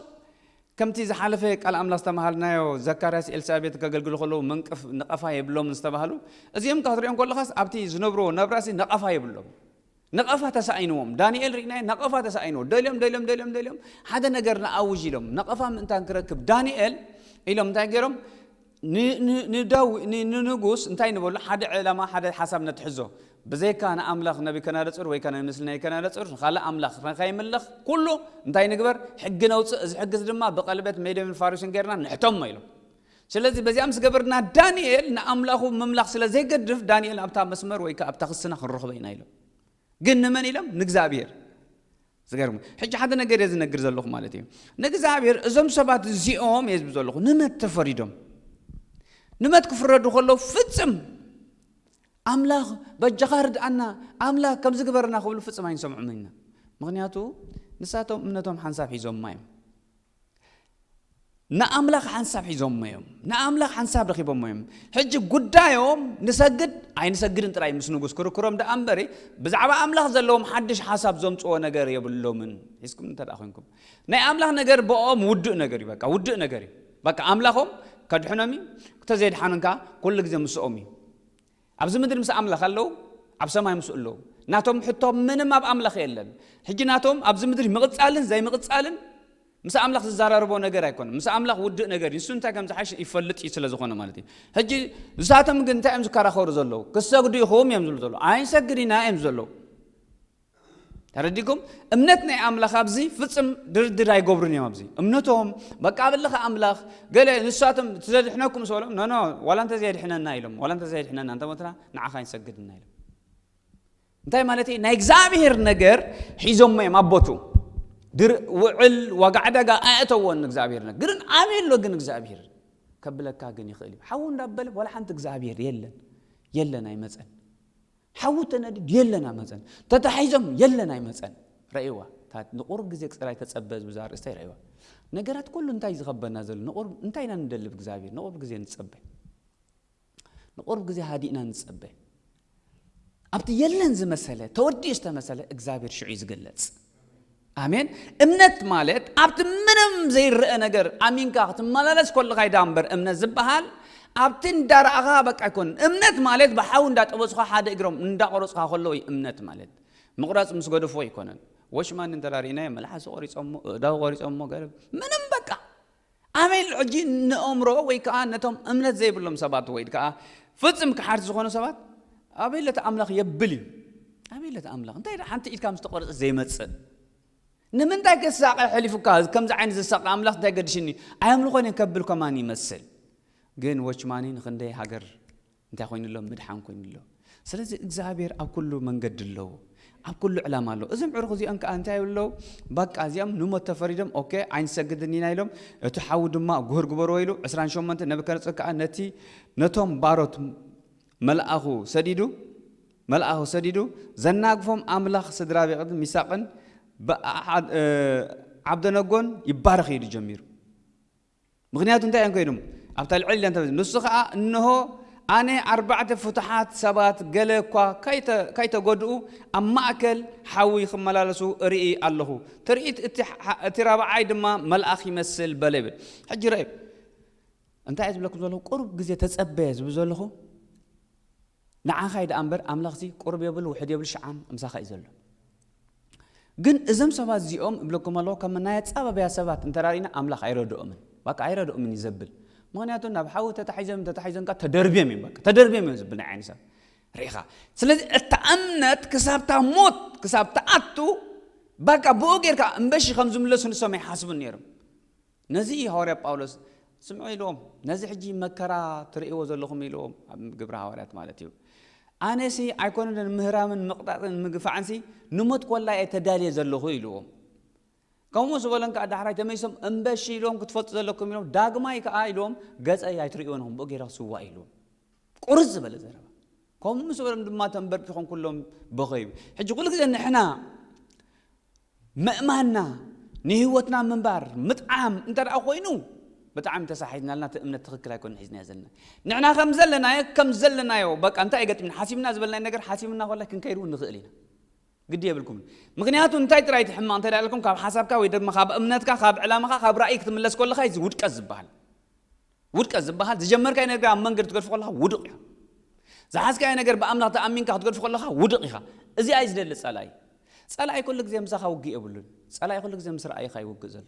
ከምቲ ዝሓለፈ ቃል ኣምላኽ ዝተማሃልናዮ ዘካርያስ ኤልሳቤጥ ከገልግሉ ከለዉ መንቀፍ ነቐፋ የብሎምን ዝተባህሉ እዚኦም ክትሪኦም ከለኻስ ኣብቲ ዝነብርዎ ናብራሲ ነቐፋ የብሎም። ነቐፋ ተሳኢንዎም። ዳንኤል ርኢናዮ ነቐፋ ተሳኢንዎ። ደልዮም ደልዮም ደልዮም ደልዮም ሓደ ነገር ንኣውጅ ኢሎም ነቐፋ ምእንታን ክረክብ ዳንኤል ኢሎም እንታይ ገይሮም ን- ን- ንዳዊ- ን- ንንጉስ እንታይ ንበሎ ሓደ ዕላማ ሓደ ሓሳብ ነትሕዞ። ብዘይካ ንኣምላኽ ነቢከናደጽር ወይ ከነ ንምስሊ ናይ ከናደጽር ንኻልእ ኣምላኽ ንኸይምለኽ ኩሉ እንታይ ንግበር ሕጊ ነውፅእ። እዚ ሕጊ እዚ ድማ ብቐልበት ሜዶምን ፋሪስን ገይርና ንሕተሞ ኢሎም። ስለዚ በዚኣ ምስ ገበርና ዳንኤል ንኣምላኹ ምምላኽ ስለ ዘይገድፍ ዳንኤል ኣብታ መስመር ወይ ከዓ ኣብታ ክስና ክንረኽቦ ኢና ኢሎም። ግን ንመን ኢሎም? ንእግዚኣብሔር። ዝገርም ሕጂ ሓደ ነገር እየ ዝነግር ዘለኹ ማለት እዩ። ንእግዚኣብሔር እዞም ሰባት እዚኦም እየ ዝብል ዘለኹ ንመት ተፈሪዶም ንመት ክፍረዱ ከለዉ ፍጽም ኣምላኽ በጃኻ ርድኣና ኣምላኽ ከምዚ ግበርና ክብሉ ፍጽም ኣይንሰምዖም ኢና። ምክንያቱ ንሳቶም እምነቶም ሓንሳብ ሒዞማ እዮም። ንኣምላኽ ሓንሳብ ሒዞሞ እዮም። ንኣምላኽ ሓንሳብ ረኺቦሞ እዮም። ሕጂ ጉዳዮም ንሰግድ ኣይንሰግድን ጥራይ ምስ ንጉስ ክርክሮም ደኣ እምበሪ ብዛዕባ ኣምላኽ ዘለዎም ሓድሽ ሓሳብ ዘምፅዎ ነገር የብሎምን። ሒዝኩም እንተ ደኣ ኮንኩም ናይ ኣምላኽ ነገር ብኦም ውዱእ ነገር እዩ። በቃ ውዱእ ነገር እዩ። በቃ ኣምላኾም ከድሕኖም እዩ። ክተዘይድሓኖም ከዓ ኩሉ ግዜ ምስኦም እዩ። ኣብዚ ምድሪ ምስ ኣምላኽ ኣለዉ፣ ኣብ ሰማይ ምስኡ ኣለዉ። ናቶም ሕቶ ምንም ኣብ ኣምላኽ የለን። ሕጂ ናቶም ኣብዚ ምድሪ ምቕጻልን ዘይምቕጻልን ምስ ኣምላኽ ዝዘራረቦ ነገር ኣይኮነን። ምስ ኣምላኽ ውድእ ነገር እዩ። ንሱ እንታይ ከም ዝሓሽ ይፈልጥ እዩ ስለ ዝኾነ ማለት እዩ። ሕጂ ንሳቶም ግን እንታይ እዮም ዝከራኸሩ ዘለዉ? ክሰግዱ ኢኹም እዮም ዝብሉ ዘለዉ። ኣይንሰግድ ኢና እዮም ዘለዉ። ተረዲኩም? እምነት ናይ ኣምላኽ ኣብዚ ፍጽም ድርድር ኣይገብሩን እዮም። ኣብዚ እምነቶም በቃ ኣብልኻ ኣምላኽ ገለ ንሳቶም ትዘድሕነኩም ዝበሎም ኖ ኖ ዋላ እንተ ዘየድሕነና ኢሎም ዋላ እንተ ዘየድሕነና እንተሞትና ንዓኻ ኣይንሰግድና ኢሎም። እንታይ ማለት እዩ? ናይ እግዚኣብሔር ነገር ሒዞሞ እዮም ኣቦቱ ድር ውዕል ዋጋ ዕዳጋ ኣእተዎን እግዚኣብሔር ነገር ግን ኣበይ ኣሎ ግን እግዚኣብሔር ከብለካ ግን ይኽእል እዩ። ሓዉ እንዳበለ ዋላ ሓንቲ እግዚኣብሔር የለን የለን ኣይመፀን ሓዊ ተነድድ የለን ኣይመፀን። ተታሒዞም የለን ኣይመፀን። ረእይዋ እታ ንቁሩብ ግዜ ጥራይ ተፀበ ዝብዛ ኣርእስታ ይረእይዋ። ነገራት ኩሉ እንታይ ዝኸበና ዘሎ ንቁሩብ እንታይ ኢና ንደልብ እግዚኣብሔር ንቁሩብ ግዜ ንፀበ ንቁሩብ ግዜ ሃዲእና ንፀበ ኣብቲ የለን ዝመሰለ ተወዲኡ ዝተመሰለ እግዚኣብሔር ሽዑ እዩ ዝግለፅ። ኣሜን። እምነት ማለት ኣብቲ ምንም ዘይረአ ነገር ኣሚንካ ክትመላለስ ከለኻ ይዳ እምበር እምነት ዝበሃል ኣብቲ እንዳረኣኻ በቃ ኣይኮንን። እምነት ማለት ብሓዊ እንዳጠበስኻ ሓደ እግሮም እንዳቆረፅኻ ከለዉ እዩ እምነት ማለት። ምቑራፅ ምስ ገደፍዎ ኣይኮነን። ወሽማን እንተዳሪእናዮ መልሓሱ ቆሪፆሞ እዳው ቆሪፆሞ ገለ ምንም በቃ ኣበይ ኣሎ ሕጂ ንእምሮ ወይ ከዓ ነቶም እምነት ዘይብሎም ሰባት ወይ ከዓ ፍፅም ክሓርቲ ዝኾኑ ሰባት ኣበይ ለተ ኣምላኽ የብል እዩ። ኣበይ ለተ ኣምላኽ እንታይ ሓንቲ ኢድካ ምስ ተቆረፀ ዘይመፅእ ንምንታይ ክሳቐ ሕሊፉካ ከምዚ ዓይነት ዝሳቐ ኣምላኽ እንታይ ገድሽኒ ኣየምልኾን እየ ከብል ከማን ይመስል። ግን ወችማኒ ንክንደይ ሃገር እንታይ ኮይኑ ኣሎ ምድሓን ኮይኑ ኣሎ። ስለዚ እግዚኣብሔር ኣብ ኩሉ መንገዲ ኣለዎ ኣብ ኩሉ ዕላማ ኣለዎ። እዞም ዕሩኽ እዚኦም ከዓ እንታይ ኣለዉ? በቃ እዚኦም ንሞት ተፈሪዶም ኦኬ ኣይንሰግድን ኢና ኢሎም እቲ ሓዊ ድማ ጉህር ግበርዎ ኢሉ ዕስራን ሸሞንተ ነብከርፅር ከዓ ነቲ ነቶም ባሮት መልኣኹ ሰዲዱ መልኣኹ ሰዲዱ ዘናግፎም ኣምላኽ ስድራቤቅን ሚሳቅን ዓብደነጎን ይባረኽ ኢሉ ጀሚሩ። ምክንያቱ እንታይ እዮም ኮይኖም ኣብታ ልዕል ኢላ እንተ ንሱ ከዓ እንሆ ኣነ ኣርባዕተ ፍቱሓት ሰባት ገለ እኳ ከይተጎድኡ ኣብ ማእከል ሓዊ ክመላለሱ እርኢ ኣለኹ። ትርኢት እቲ ራብዓይ ድማ መልኣኽ ይመስል በለ ይብል። ሕጂ ረእ እንታይ እየ ዝብለኩም ዘለኹ ቁሩብ ግዜ ተፀበየ ዝብል ዘለኹ ንዓኻ እዩ ደኣ እምበር ኣምላኽሲ ቁሩብ የብል ውሕድ የብል ሽዓም ምሳኻ እዩ ዘሎ። ግን እዞም ሰባት እዚኦም እብለኩም ኣለኹ ከም ናይ ኣጻባብያ ሰባት እንተራሪና ኣምላኽ ኣይረድኦምን። በቃ ኣይረድኦምን እዩ ዘብል። ምኽንያቱ ናብ ሓዊ ተታሒዞም ተታሒዞም ከኣ ተደርብዮም እዮም በቃ ተደርብዮም እዮም ዝብል ናይ ዓይኒ ሰብ ርኢኻ። ስለዚ እታ እምነት ክሳብታ ሞት ክሳብ ትኣቱ በቃ ብኡ ጌርካ እምበሺ ከም ዝምለሱ ንሶም ኣይሓስቡን ነይሮም። ነዚ እዩ ሃዋርያ ጳውሎስ ስምዑ ኢልዎም፣ ነዚ ሕጂ መከራ ትርእይዎ ዘለኹም ኢልዎም፣ ኣብ ግብሪ ሃዋርያት ማለት እዩ። ኣነሲ ኣይኮነን ምህራምን ምቕጣጥን ምግፋዕንሲ ንሞት ኮላ እየ ተዳልየ ዘለኹ ኢልዎም። ከምኡ ምስ በሎም ከዓ ዳሕራይ ተመይሶም እምበሺ ኢልዎም ክትፈልጡ ዘለኩም ኢልዎም ዳግማይ ከዓ ኢልዎም ገፀይ ኣይትርእይዎን ኢኹም ብኡ ገይረ ክስዋእ ኢልዎም። ቁርዝ ዝበለ ዘረባ። ከምኡ ምስ በሎም ድማ ተንበርኪኾም ኩሎም በኸዩ። ሕጂ ኩሉ ግዜ ንሕና ምእማንና ንህይወትና ምንባር ምጥዓም እንተ ደኣ ኮይኑ ብጣዕሚ ተሳሒትናልና እቲ እምነት ትኽክል ኣይኮነ ሒዝናዮ ዘለና ንሕና ከም ዘለናዮ ከም ዘለናዮ በቃ እንታይ ገጢምና ሓሲብና ዝበልናዮ ነገር ሓሲብና ኮላ ክንከይድ እውን ንኽእል ኢና ግዲ የብልኩም ምክንያቱ እንታይ ጥራይ ትሕማቕ እንተ ደኣ ኢልኩም ካብ ሓሳብካ ወይ ድማ ካብ እምነትካ ካብ ዕላማኻ ካብ ራእይ ክትምለስ ኮለኻ እዚ ውድቀት ዝበሃል ውድቀት ዝበሃል ዝጀመርካዮ ነገር ኣብ መንገዲ ትገድፎ ከለኻ ውዱቕ ኢኻ ዝሓዝካዮ ነገር ብኣምላኽ ተኣሚንካ ክትገድፎ ከለኻ ውዱቕ ኢኻ እዚኣ እዩ ዝደሊ ጸላኢ ጸላኢ ኩሉ ግዜ ምሳኻ ውግእ የብሉን ጸላኢ ኩሉ ግዜ ምስ ራእይኻ ይውግእ ዘሎ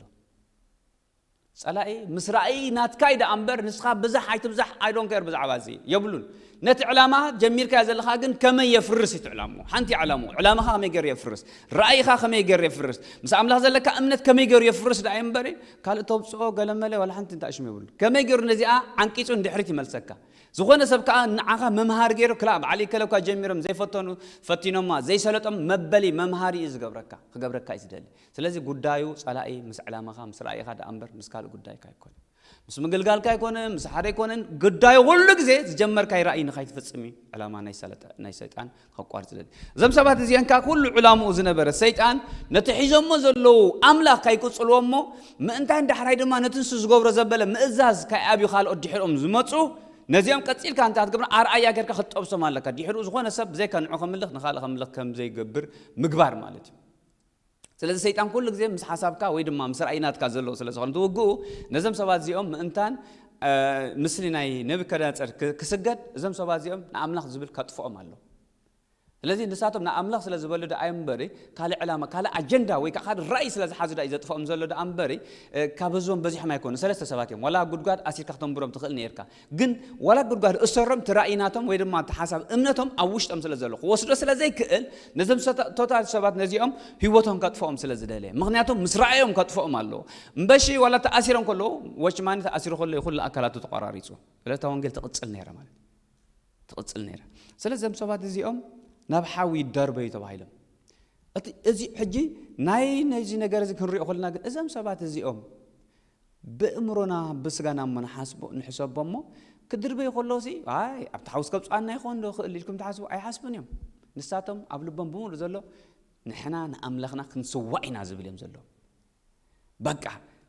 ጸላኢ ምስ ራእይ ናትካ እዩ ደኣ እምበር ንስኻ ብዛሕ ኣይትብዛሕ ኣይዶን ከር ብዛዕባ እዚ የብሉን ነቲ ዕላማ ጀሚርካዮ ዘለኻ ግን ከመይ የፍርስ እቲ ዕላምኡ ሓንቲ ዕላምኡ ዕላማኻ ከመይ ገይሩ የፍርስ ራእይኻ ከመይ ገይሩ የፍርስ ምስ ኣምላኽ ዘለካ እምነት ከመይ ገይሩ የፍርስ ደኣ እምበሪ ካልእ ተውፅኦ ገለመለ ዋላ ሓንቲ እንታይ ሽም የብሉ ከመይ ገይሩ ነዚኣ ዓንቂፁ ንድሕሪት ይመልሰካ ዝኾነ ሰብ ከዓ ንዓኻ መምሃሪ ገይሩ ክላእ በዓል ይከለኳ ጀሚሮም ዘይፈተኑ ፈቲኖማ ዘይሰለጦም መበሊ መምሃሪ እዩ ዝገብረካ ክገብረካ እዩ ዝደሊ ስለዚ ጉዳዩ ፀላኢ ምስ ዕላማኻ ምስ ራእይኻ ደኣ እምበር ምስ ካልእ ጉዳይካ ኣይኮነ ምስ ምግልጋልካ ኣይኮነ ምስ ሓደ ኣይኮነን ጉዳዩ ኩሉ ግዜ ዝጀመርካይ ራእይ ንኻይትፍፅም እዩ ዕላማ ናይ ሰለጠ ናይ ሰይጣን ከቋርፅ ይደሊ እዞም ሰባት እዚአን ከዓ ኩሉ ዕላምኡ ዝነበረ ሰይጣን ነቲ ሒዞሞ ዘለዉ ኣምላኽ ካይቅፅልዎ እሞ ምእንታይ እንዳሕራይ ድማ ነቲ ንሱ ዝገብሮ ዘበለ ምእዛዝ ካይኣብዩ ካልኦት ድሕርኦም ዝመፁ ነዚኦም ቀፂልካ እንታይ ክትገብር ኣርኣያ ጌርካ ክትጠብሶም ኣለካ ድሕርኡ ዝኾነ ሰብ ብዘይካ ንዑ ከምልኽ ንኻልእ ከምልኽ ከም ዘይገብር ምግባር ማለት እዩ ስለዚ ሰይጣን ኩሉ ግዜ ምስ ሓሳብካ ወይ ድማ ምስ ራእይናትካ ዘለዎ ስለ ዝኾነ ትውግኡ ነዞም ሰባት እዚኦም ምእንታን ምስሊ ናይ ነብከደነፀር ክስገድ እዞም ሰባት እዚኦም ንኣምላኽ ዝብል ከጥፍኦም ኣሎ ስለዚ ንሳቶም ንኣምላኽ ስለ ዝበሉ ደኣ እምበሪ ካልእ ዕላማ ካልእ ኣጀንዳ ወይ ከዓ ካልእ ራእይ ስለ ዝሓዙ ደኣ እዩ ዘጥፍኦም ዘሎ ደኣ እምበሪ ካብ ህዝቦም በዚሖም ኣይኮኑ ሰለስተ ሰባት እዮም ዋላ ጉድጓድ ኣሲርካ ክተንብሮም ትኽእል ነይርካ ግን ዋላ ጉድጓድ እሰሮም እቲ ራእይ ናቶም ወይ ድማ እቲ ሓሳብ እምነቶም ኣብ ውሽጦም ስለ ዘሎ ክወስዶ ስለ ዘይክእል ነዞም ቶታል ሰባት ነዚኦም ህይወቶም ከጥፍኦም ስለ ዝደለየ ምክንያቱ ምስ ራእዮም ከጥፍኦም ኣለዎ እምበሺ ዋላ ተኣሲሮም ከለዉ ወችማኒ ተኣሲሩ ከሎ ኩሉ ኣካላቱ ተቆራሪፁ ስለታ ወንጌል ትቕፅል ነይራ ማለት ትቕፅል ነይራ ስለዚ እዞም ሰባት እዚኦም ናብ ሓዊ ይዳርበዩ ተባሂሎም እዚ ሕጂ ናይ ነዚ ነገር እዚ ክንሪኦ ከለና ግን እዞም ሰባት እዚኦም ብእምሮና ብስጋና እሞ ንሓስቦ ንሕሰቦ እሞ ክድርበዩ ከለዉ ሲ ኣይ ኣብቲ ሓውስ ከብፅኣና ይኾን ዶ ክእል ኢልኩም ትሓስቡ ኣይሓስቡን እዮም ንሳቶም ኣብ ልቦም ብምሉእ ዘሎ ንሕና ንኣምላኽና ክንስዋእ ኢና ዝብል እዮም ዘለዉ በቃ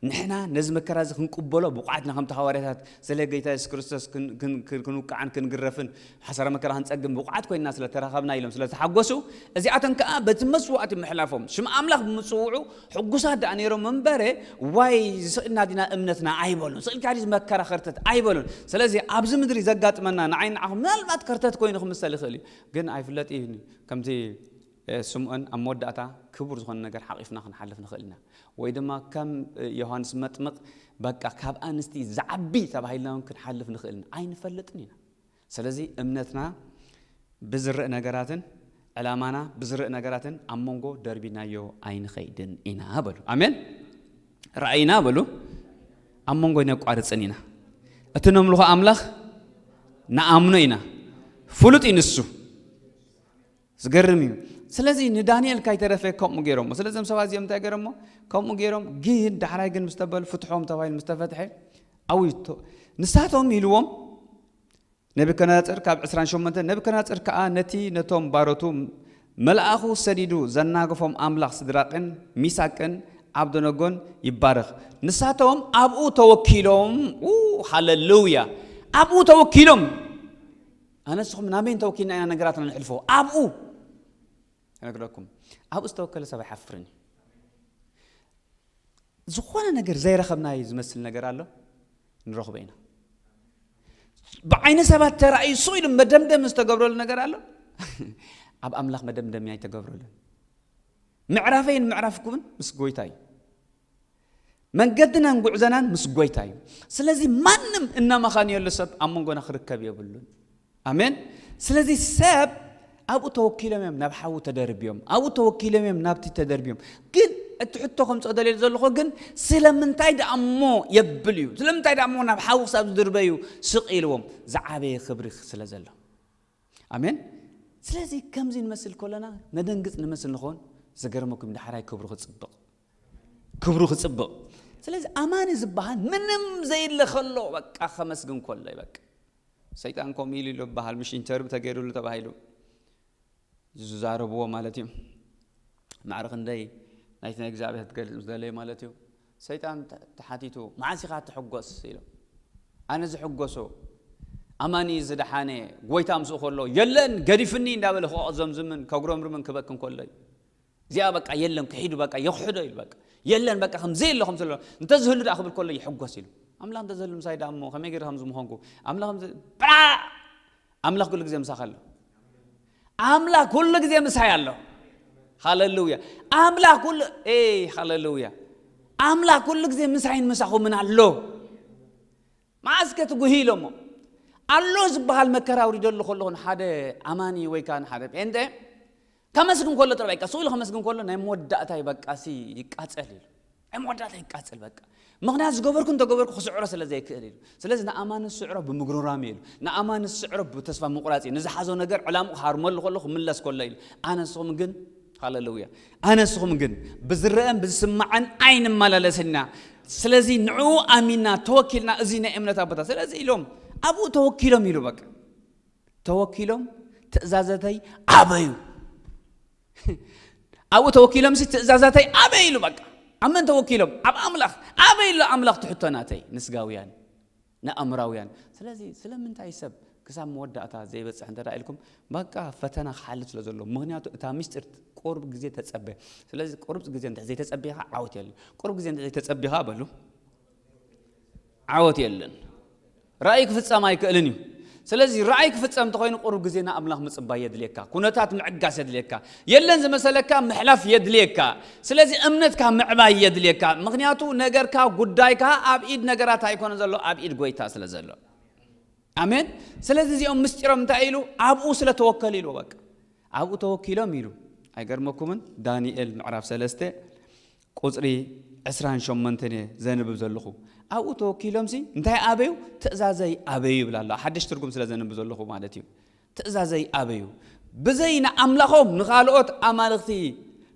ንሕና ነዚ መከራ እዚ ክንቅበሎ ብቑዓትና ከምቲ ሃዋርያታት ስለ ጌታ የሱስ ክርስቶስ ክንውቃዕን ክንግረፍን ሓሳረ መከራ ክንጸግም ብቑዓት ኮይንና ስለ ተራኸብና ኢሎም ስለ ተሓጎሱ እዚኣቶም ከኣ በቲ መስዋእቲ ምሕላፎም ሽም ኣምላኽ ብምጽውዑ ሕጉሳት ደኣ ነይሮም እምበረ ዋይ ስቕ ኢልና ዲና እምነትና ኣይበሉን ስቕ ኢልካ ድዚ መከራ ከርተት ኣይበሉን ስለዚ ኣብዚ ምድሪ ዘጋጥመና ንዓይ ንዓኹም ምናልባት ከርተት ኮይኑ ክምሰል ይኽእል እዩ ግን ኣይፍለጥ እዩ ከምቲ ስምኦን ኣብ መወዳእታ ክቡር ዝኾነ ነገር ሓቒፍና ክንሓልፍ ንኽእል ኢና ወይ ድማ ከም ዮሃንስ መጥምቕ በቃ ካብ ኣንስቲ ዝዓቢ ተባሂልና እውን ክንሓልፍ ንኽእል ኢና ኣይንፈልጥን ኢና ስለዚ እምነትና ብዝርእ ነገራትን ዕላማና ብዝርእ ነገራትን ኣብ መንጎ ደርቢናዮ ኣይንኸይድን ኢና በሉ ኣሜን ራእይና በሉ ኣብ መንጎ ነቋርፅን ኢና እቲ ነምልኾ ኣምላኽ ንኣምኖ ኢና ፍሉጥ እዩ ንሱ ዝገርም እዩ ስለዚ ንዳንኤል ካይተረፈ ከምኡ ገይሮሞ ስለዚ ዞም ሰባት እዚኦም እንታይ ገይሮሞ ከምኡ ገይሮም ግን ዳሕራይ ግን ምስተበሉ ፍትሖም ተባሂሉ ምስተፈትሐ ኣውይቶ ንሳቶም ኢልዎም ነብከናፅር ካብ ዕስራን ሸሞንተን ነብከናፅር ከዓ ነቲ ነቶም ባሮቱ መልኣኹ ሰዲዱ ዘናገፎም ኣምላኽ ስድራቅን ሚሳቅን ዓብደነጎን ይባረኽ ንሳቶም ኣብኡ ተወኪሎም ሃለሉያ ኣብኡ ተወኪሎም ኣነ ንስኹም ናበይ እንተወኪልና ኢና ነገራትና ንሕልፎ ኣብኡ ነግረኩም ኣብኡ ዝተወከለ ሰብ ኣይሓፍርን እዩ ዝኾነ ነገር ዘይረኸብናዩ ዝመስል ነገር ኣሎ ንረኽቦ ኢና ብዓይኒ ሰባት ተራእዩ ስቕ ኢሉ መደምደሚ ዝተገብረሉ ነገር ኣሎ። ኣብ ኣምላኽ መደምደሚ ኣይተገብረሉን። ምዕራፈይን ምዕራፍኩምን ምስ ጎይታ እዩ። መንገድናን ጉዕዘናን ምስ ጎይታ እዩ። ስለዚ ማንም እናመኻንየሉ ሰብ ኣብ መንጎና ክርከብ የብሉን። ኣሜን። ስለዚ ሰብ ኣብኡ ተወኪሎም እዮም ናብ ሓዊ ተደርብዮም፣ ኣብኡ ተወኪሎም እዮም ናብቲ ተደርብዮም። ግን እቲ ሕቶ ከምፅኦ ደልየ ዘለኹ ግን ስለምንታይ ደኣ እሞ የብል እዩ። ስለምንታይ ደኣ እሞ ናብ ሓዊ ክሳብ ዝድርበዩ ስቕ ኢልዎም? ዝዓበየ ክብሪ ስለ ዘሎ። ኣሜን። ስለዚ ከምዚ ንመስል ከለና ነደንግጽ ንመስል ንኾን። ዘገርመኩም ዳሕራይ ክብሩ ክጽብቕ፣ ክብሩ ክጽብቕ። ስለዚ ኣማኒ ዝበሃል ምንም ዘይለ ከሎ በቃ ከመስግን ከሎ እዩ። በቃ ሰይጣን ከምኡ ኢሉ ኢሉ ይበሃል፣ ምሽ ኢንተርቪው ተገይሩሉ ተባሂሉ ዝዛረብዎ ማለት እዩ። ማዕረ ክንደይ ናይቲ ናይ እግዚኣብሔር ትገልጽ ምስ ደለየ ማለት እዩ። ሰይጣን ተ- ተሓቲቱ፣ መዓስ ኢኻ ትሕጎስ ኢሉ። ኣነ ዝሕጎሶ ኣማኒ ዝደሓነ ጎይታ ምስኡ ከሎ የለን ገዲፍኒ እንዳበለ ክቆቕ ዘምዝምን ከጉረምርምን ክበክን ከሎ እዩ። እዚኣ በቃ የለን ክሒዱ በቃ የኽሕዶ ኢሉ በቃ የለን በቃ ከምዘይ ኣሎ ከምዘሎ እንተዝህሉ ደኣ ክብል ከሎ ይሕጎስ ኢሉ። ኣምላኽ እንተዝህሉ ምሳይ ደኣ እሞ ከመይ ገይረ ከምዚ ምኾንኩ ኣምላኽ ከምዚ ብራ ኣምላኽ ኩሉ ግዜ ምሳኻ ኣሎ። ኣምላኽ ኩሉ ግዜ ምሳይ ኣሎ። ሃሌሉያ። ኣምላኽ ኩሉ ኤ ሃሌሉያ። ኣምላኽ ኩሉ ግዜ ምሳይን ምሳኹምን ኣሎ። መዓስ ከ ትጉሂ ኢሎሞ? ኣሎ ዝበሃል መከራ ኣውሪደሉ ከለኹ ንሓደ ኣማኒ ወይ ከዓ ንሓደ ጴንጤ ከመስግን ከሎ ጥራይ በቃ ስቕ ኢሉ ከመስግን ከሎ ናይ መወዳእታይ በቃ ሲ ይቃጸል ኢሉ። ናይ መወዳእታ ይቃጸል በቃ። ምኽንያት ዝገበርኩ እንተገበርኩ ክስዕሮ ስለ ዘይክእል ኢሉ። ስለዚ ንኣማኒ ዝስዕሮ ብምጉርራም ኢሉ። ንኣማኒ ዝስዕሮ ብተስፋ ምቑራጽ እዩ። ንዝሓዞ ነገር ዕላምኡ ክሃርመሉ ከሎ ክምለስ ከሎ ኢሉ። ኣነ ንስኹም ግን ሃሌሉያ። ኣነ ንስኹም ግን ብዝረአን ብዝስማዕን ኣይንመላለስን ኢና። ስለዚ ንዕኡ ኣሚንና ተወኪልና እዚ ናይ እምነት ኣቦታት ስለዚ ኢሎም ኣብኡ ተወኪሎም ኢሉ በቃ ተወኪሎም ትእዛዘተይ ኣበዩ ኣብኡ ተወኪሎም ሲ ትእዛዛተይ ኣበይ ኢሉ በቃ ኣብ መን ተወኪሎም ኣብ ኣምላኽ ኣበይ ኢሉ ኣምላኽ ትሕቶ ናተይ ንስጋውያን ንኣእምራውያን ስለዚ ስለምንታይ ሰብ ክሳብ መወዳእታ ዘይበፅሕ እንተ ኢልኩም በቃ ፈተና ክሓልፍ ስለ ዘሎ ምክንያቱ እታ ሚስጢር ቁሩብ ግዜ ተፀበ ስለዚ ቁሩብ ግዜ እንተ ዘይተፀቢኻ ዓወት የለ ቁሩብ ግዜ እንተ ዘይተፀቢኻ በሉ ዓወት የለን። ራእይ ክፍጸም ኣይክእልን እዩ። ስለዚ ራእይ ክፍጸም እንተኾይኑ ቁሩብ ግዜ ንኣምላኽ ምጽባይ የድልየካ። ኩነታት ምዕጋስ የድልየካ። የለን ዝመሰለካ ምሕላፍ የድልየካ። ስለዚ እምነትካ ምዕባይ የድልየካ። ምኽንያቱ ነገርካ ጉዳይካ ኣብ ኢድ ነገራት ኣይኮነ ዘሎ ኣብ ኢድ ጎይታ ስለ ዘሎ። ኣሜን። ስለዚ እዚኦም ምስጢሮም እንታይ ኢሉ ኣብኡ ስለ ተወከሉ ኢሉ በቃ ኣብኡ ተወኪሎም ኢሉ ኣይገርመኩምን ዳንኤል ምዕራፍ ሰለስተ ቁፅሪ ዕስራን ሸሞንተን እየ ዘንብብ ዘለኹ ኣብኡ ተወኪሎምሲ እንታይ ኣበዩ ትእዛዘይ ኣበዩ ይብል ኣሎ ሓድሽ ትርጉም ስለ ዘንብብ ዘለኹ ማለት እዩ ትእዛዘይ ኣበዩ ብዘይ ንኣምላኾም ንኻልኦት ኣማልኽቲ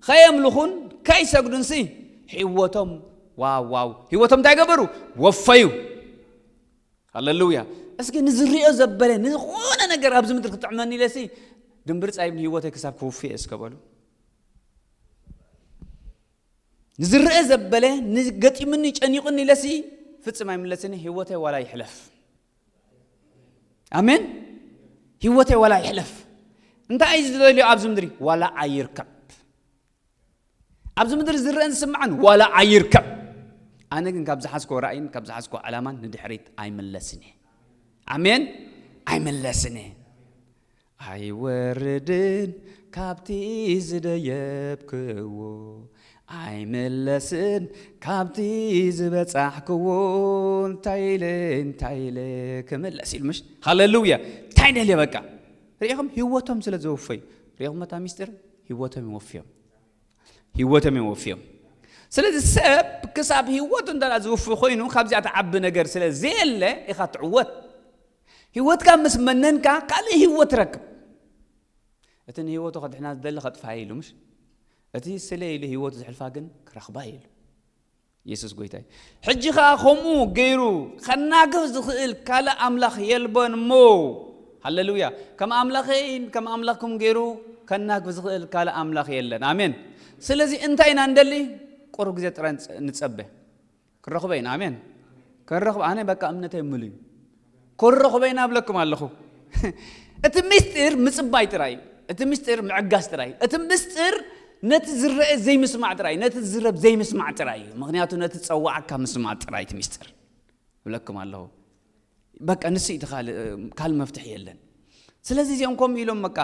ከየምልኹን ከይሰግዱንሲ ህይወቶም ዋው ዋው ህይወቶም እንታይ ገበሩ ወፈዩ ሃሌሉያ እስኪ ንዝሪኦ ዘበለ ንዝኾነ ነገር ኣብዚ ምድሪ ክጥዕመኒ ኢለሲ ድንብርፃ ይብን ህይወተይ ክሳብ ክውፍእ እስከ በሉ ንዝረአ ዘበለ ንገጢሙኒ ጨኒቑኒ ኢለሲ ፍፅም ኣይምለስኒ ህይወተይ ዋላ ይሕለፍ ኣሜን ህይወተይ ዋላ ይሕለፍ እንታይ እዩ ዝደልዮ ኣብዚ ምድሪ ዋላ ኣይርከብ ኣብዚ ምድሪ ዝረአን ዝስማዕን ዋላ ኣይርከብ ኣነ ግን ካብ ዝሓዝኮ ራእይን ካብ ዝሓዝኮ ዕላማን ንድሕሪት ኣይምለስን እየ ኣሜን ኣይምለስን እየ ኣይወርድን ካብቲ ዝደየብክዎ ኣይምለስን ካብቲ ዝበጻሕክዎ እንታይ ኢለ እንታይ ኢለ ክምለስ ኢሉ ምሽ ሃሌሉያ እንታይ ደልየ በቃ ርኢኹም ህይወቶም ስለ ዘወፈዩ ርኢኹም መታ ሚስጢር ህይወቶም ይወፍዮም ህይወቶም እዮም ወፍዮም ስለዚ ሰብ ክሳብ ህይወቱ እንተ ዝውፍ ኮይኑ ካብዚኣ ትዓቢ ነገር ስለ ዘየለ ኢኻ ትዕወት ህይወትካ ምስ መነንካ ካልእ ህይወት ትረክብ እቲ ንህይወቱ ከድሕና ዝደሊ ከጥፋ ኢሉ ምሽ እቲ ስለ ኢሉ ህይወቱ ዝሕልፋ ግን ክረኽባ ኢሉ የሱስ ጎይታ እዩ ሕጂ ኸዓ ከምኡ ገይሩ ከናግፍ ዝኽእል ካልእ ኣምላኽ የልቦን እሞ ሃሌሉያ ከም ኣምላኸይን ከም ኣምላኽኩም ገይሩ ከናግፍ ዝኽእል ካልእ ኣምላኽ የለን ኣሜን ስለዚ እንታይ ኢና ንደሊ ቁሩብ ግዜ ጥራይ ንጸበ ክረኽቦ ኢና ኣሜን ከረኽቦ ኣነ በቃ እምነተይ ምሉ እዩ ክረኽቦ ኢና እብለኩም ኣለኹ እቲ ምስጢር ምጽባይ ጥራይ እዩ እቲ ምስጢር ምዕጋስ ጥራይ እዩ እቲ ምስጢር ነቲ ዝረአ ዘይምስማዕ ጥራይ ነቲ ዝረብ ዘይምስማዕ ጥራይ እዩ ምክንያቱ ነቲ ጸዋዕካ ምስማዕ ጥራይ እቲ ምስጢር እብለኩም ኣለኹ በቃ ንሱ እዩ እቲ ካልእ፣ ካልእ መፍትሒ የለን። ስለዚ እዚኦም ከምኡ ኢሎም በቃ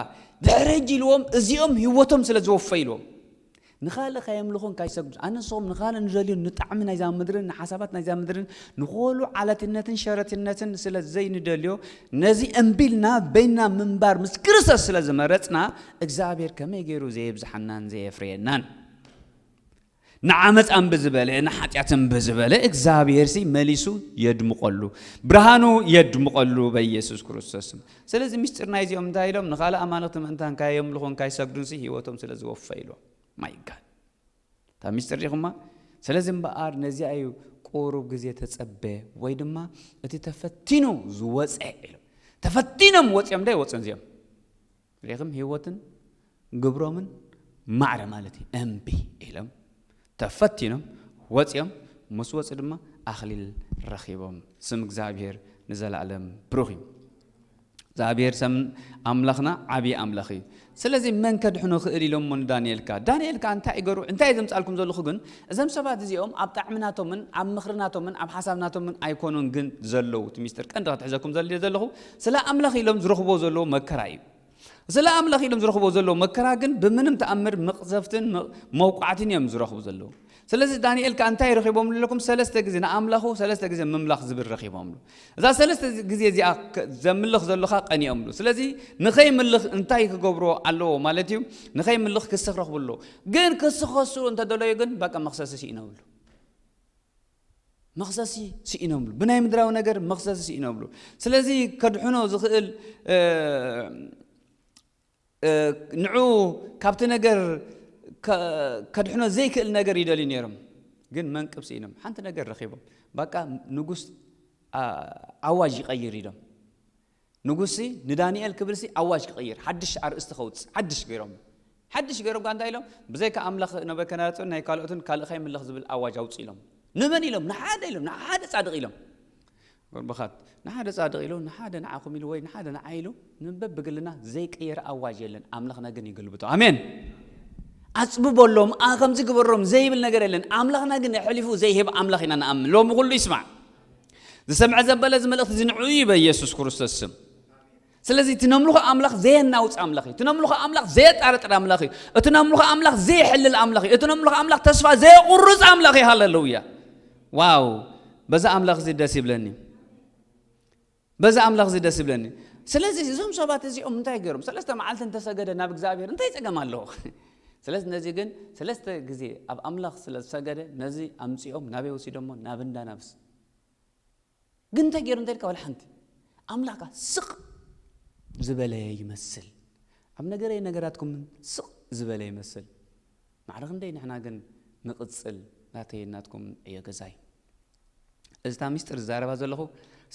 ድሕሪ ሕጂ ኢልዎም፣ እዚኦም ህይወቶም ስለ ዝወፈ ኢልዎም። ንኻልእ ካየምልኹን ካይሰግዱ፣ ኣነ ንስኹም ንኻልእ ንደልዮ ንጣዕሚ ናይዛ ምድርን ንሓሳባት ናይዛ ምድርን ንኹሉ ዓለትነትን ሸረትነትን ስለ ዘይንደልዮ፣ ነዚ እምቢ ኢልና በይንና ምንባር ምስ ክርስቶስ ስለ ዝመረጽና፣ እግዚኣብሔር ከመይ ገይሩ ዘየብዝሓናን ዘየፍርየናን? ንዓመፃ እምቢ ዝበለ፣ ንሓጢኣት እምቢ ዝበለ እግዚኣብሔር ሲ መሊሱ የድምቐሉ፣ ብርሃኑ የድምቐሉ በኢየሱስ ክርስቶስ ስም። ስለዚ ምስጢር ናይዚኦም እንታይ ኢሎም? ንኻልእ ኣማልኽቲ ምእንታን ካየምልኹን ካይሰግዱን ሲ ህይወቶም ስለ ዝወፈ ኢሎም። ማይ ጋድ፣ እታ ምስጢር ዲኹማ? ስለዚ እምበኣር ነዚኣ እዩ ቁሩብ ግዜ ተጸበ፣ ወይ ድማ እቲ ተፈቲኑ ዝወፀ ኢሎም። ተፈቲኖም ወፂኦም ዶ ኣይወፁን እዚኦም? ሪኢኹም? ህይወትን ግብሮምን ማዕረ ማለት እዩ። እምቢ ኢሎም ተፈቲኖም ወፂኦም፣ ምስ ወፁ ድማ ኣኽሊል ረኺቦም። ስም እግዚኣብሔር ንዘላለም ብሩኽ እዩ። እግዚኣብሔር ሰም ኣምላኽና ዓብዪ ኣምላኽ እዩ። ስለዚ መን ከድሕኖ ክእል ኢሎሞ ንዳንኤል ከኣ። ዳንኤል ከኣ እንታይ ይገሩ? እንታይ እየ ዘምጻልኩም ዘለኹ ግን፣ እዞም ሰባት እዚኦም ኣብ ጣዕሚ ናቶምን ኣብ ምኽሪ ናቶምን ኣብ ሓሳብ ናቶምን ኣይኮኑን ግን ዘለዉ። እቲ ሚስጥር ቀንዲ ክትሕዘኩም ዘልዮ ዘለኹ፣ ስለ ኣምላኽ ኢሎም ዝረኽብዎ ዘለዉ መከራ እዩ። ስለ ኣምላኽ ኢሎም ዝረኽብዎ ዘለዉ መከራ ግን ብምንም ተኣምር መቕዘፍትን መ-፣ መውቃዕትን እዮም ዝረኽቡ ዘለዉ። ስለዚ ዳንኤል ከኣ እንታይ ረኺቦምሉ ኣለኩም? ሰለስተ ግዜ ንኣምላኹ ሰለስተ ግዜ ምምላኽ ዝብል ረኺቦምሉ። እዛ ሰለስተ ግዜ እዚኣ ከ-፣ ዘምልኽ ዘሎ ከኣ ቀኒኦምሉ። ስለዚ ንኸይምልኽ እንታይ ክገብርዎ ኣለዎ ማለት እዩ? ንኸይምልኽ ክሲ ክረኽቡ ኣለዎ። ግን ክሲ ክኸሱ እንተደለዩ ግን በቃ መኽሰሲ ስኢኖምሉ። መኽሰሲ ስኢኖምሉ። ብናይ ምድራዊ ነገር መኽሰሲ ስኢኖምሉ። ስለዚ ከድሕኖ ዝኽእል፣ እ፣ እ፣ ንዑ ካብቲ ነገር ከ-፣ ከድሕኖ ዘይክእል ነገር ይደልዩ ነይሮም። ግን መንቅብ ስኢኖም። ሓንቲ ነገር ረኺቦም። በቃ ንጉስ፣ ኣ-፣ ኣዋጅ ይቐይር ኢሎም። ንጉስሲ ንዳንኤል ክብልሲ ኣዋጅ ክቐይር፣ ሓድሽ ኣርእስቲ ከውጽእ፣ ሓድሽ ገይሮም። ሓድሽ ገይሮም ከኣ እንታይ ኢሎም? ብዘይካ ኣምላኽ ነበከናጽር ናይ ካልኦትን ካልእ ከይምለኽ ዝብል ኣዋጅ ኣውጽእ ኢሎም። ንመን ኢሎም? ንሓደ ኢሎም፣ ንሓደ ጻድቕ ኢሎም። ጎርበኻት፣ ንሓደ ጻድቕ ኢሉ፣ ንሓደ ንዓኹም ኢሉ፣ ወይ ንሓደ ንዓይ ኢሉ፣ ንበብ ብግልና ዘይቀየረ ኣዋጅ የለን። ኣምላኽና ግን ይገልብጦ። ኣሜን። ኣጽብበሎም፣ ኣ-፣ ከምዚ ግበሮም ዘይብል ነገር የለን። ኣምላኽና ግን ኣሕሊፉ ዘይህብ ኣምላኽ ኢና ንኣምን። ሎሚ ኩሉ ይስማዕ። ዝሰምዐ ዘበለ እዚ መልእኽቲ እዚ ንዑ እዩ በኢየሱስ ክርስቶስ ስም። ስለዚ እቲ ነምልኾ ኣምላኽ ዘየናውጽ ኣምላኽ እዩ። እቲ ነምልኾ ኣምላኽ ዘየጣርጥር ኣምላኽ እዩ። እቲ ነምልኾ ኣምላኽ ዘየሕልል ኣምላኽ እዩ። እቲ ነምልኾ ኣምላኽ ተስፋ ዘየቑርጽ ኣምላኽ እዩ። ሃሌሉያ። ዋው! በዛ ኣምላኽ እዚ ደስ ይብለኒ። በዛ ኣምላኽ እዚ ደስ ይብለኒ። ስለዚ እዞም ሰባት እዚኦም እንታይ ገይሮም? ሰለስተ መዓልቲ እንተሰገደ ናብ እግዚኣብሔር እንታይ ጸገም ኣለዎ? ስለዚ ነዚ ግን ሰለስተ ግዜ ኣብ ኣምላኽ ስለ ዝሰገደ ነዚ ኣምጺኦም ናበይ ወሲዶሞ? ናብ እንዳ ነብስ። ግን እንታይ ገይሩ እንተ ኢልካ ዋላ ሓንቲ? ኣምላኽ ከኣ ስቕ ዝበለ ይመስል። ኣብ ነገረይ ነገራትኩም ስቕ ዝበለ ይመስል። ማዕረ ክንደይ ንሕና ግን ንቕጽል፣ ናተይ ናትኩም ዕዮ ገዛይ። እዚ እታ ምስጢር ዝዛረባ ዘለኹ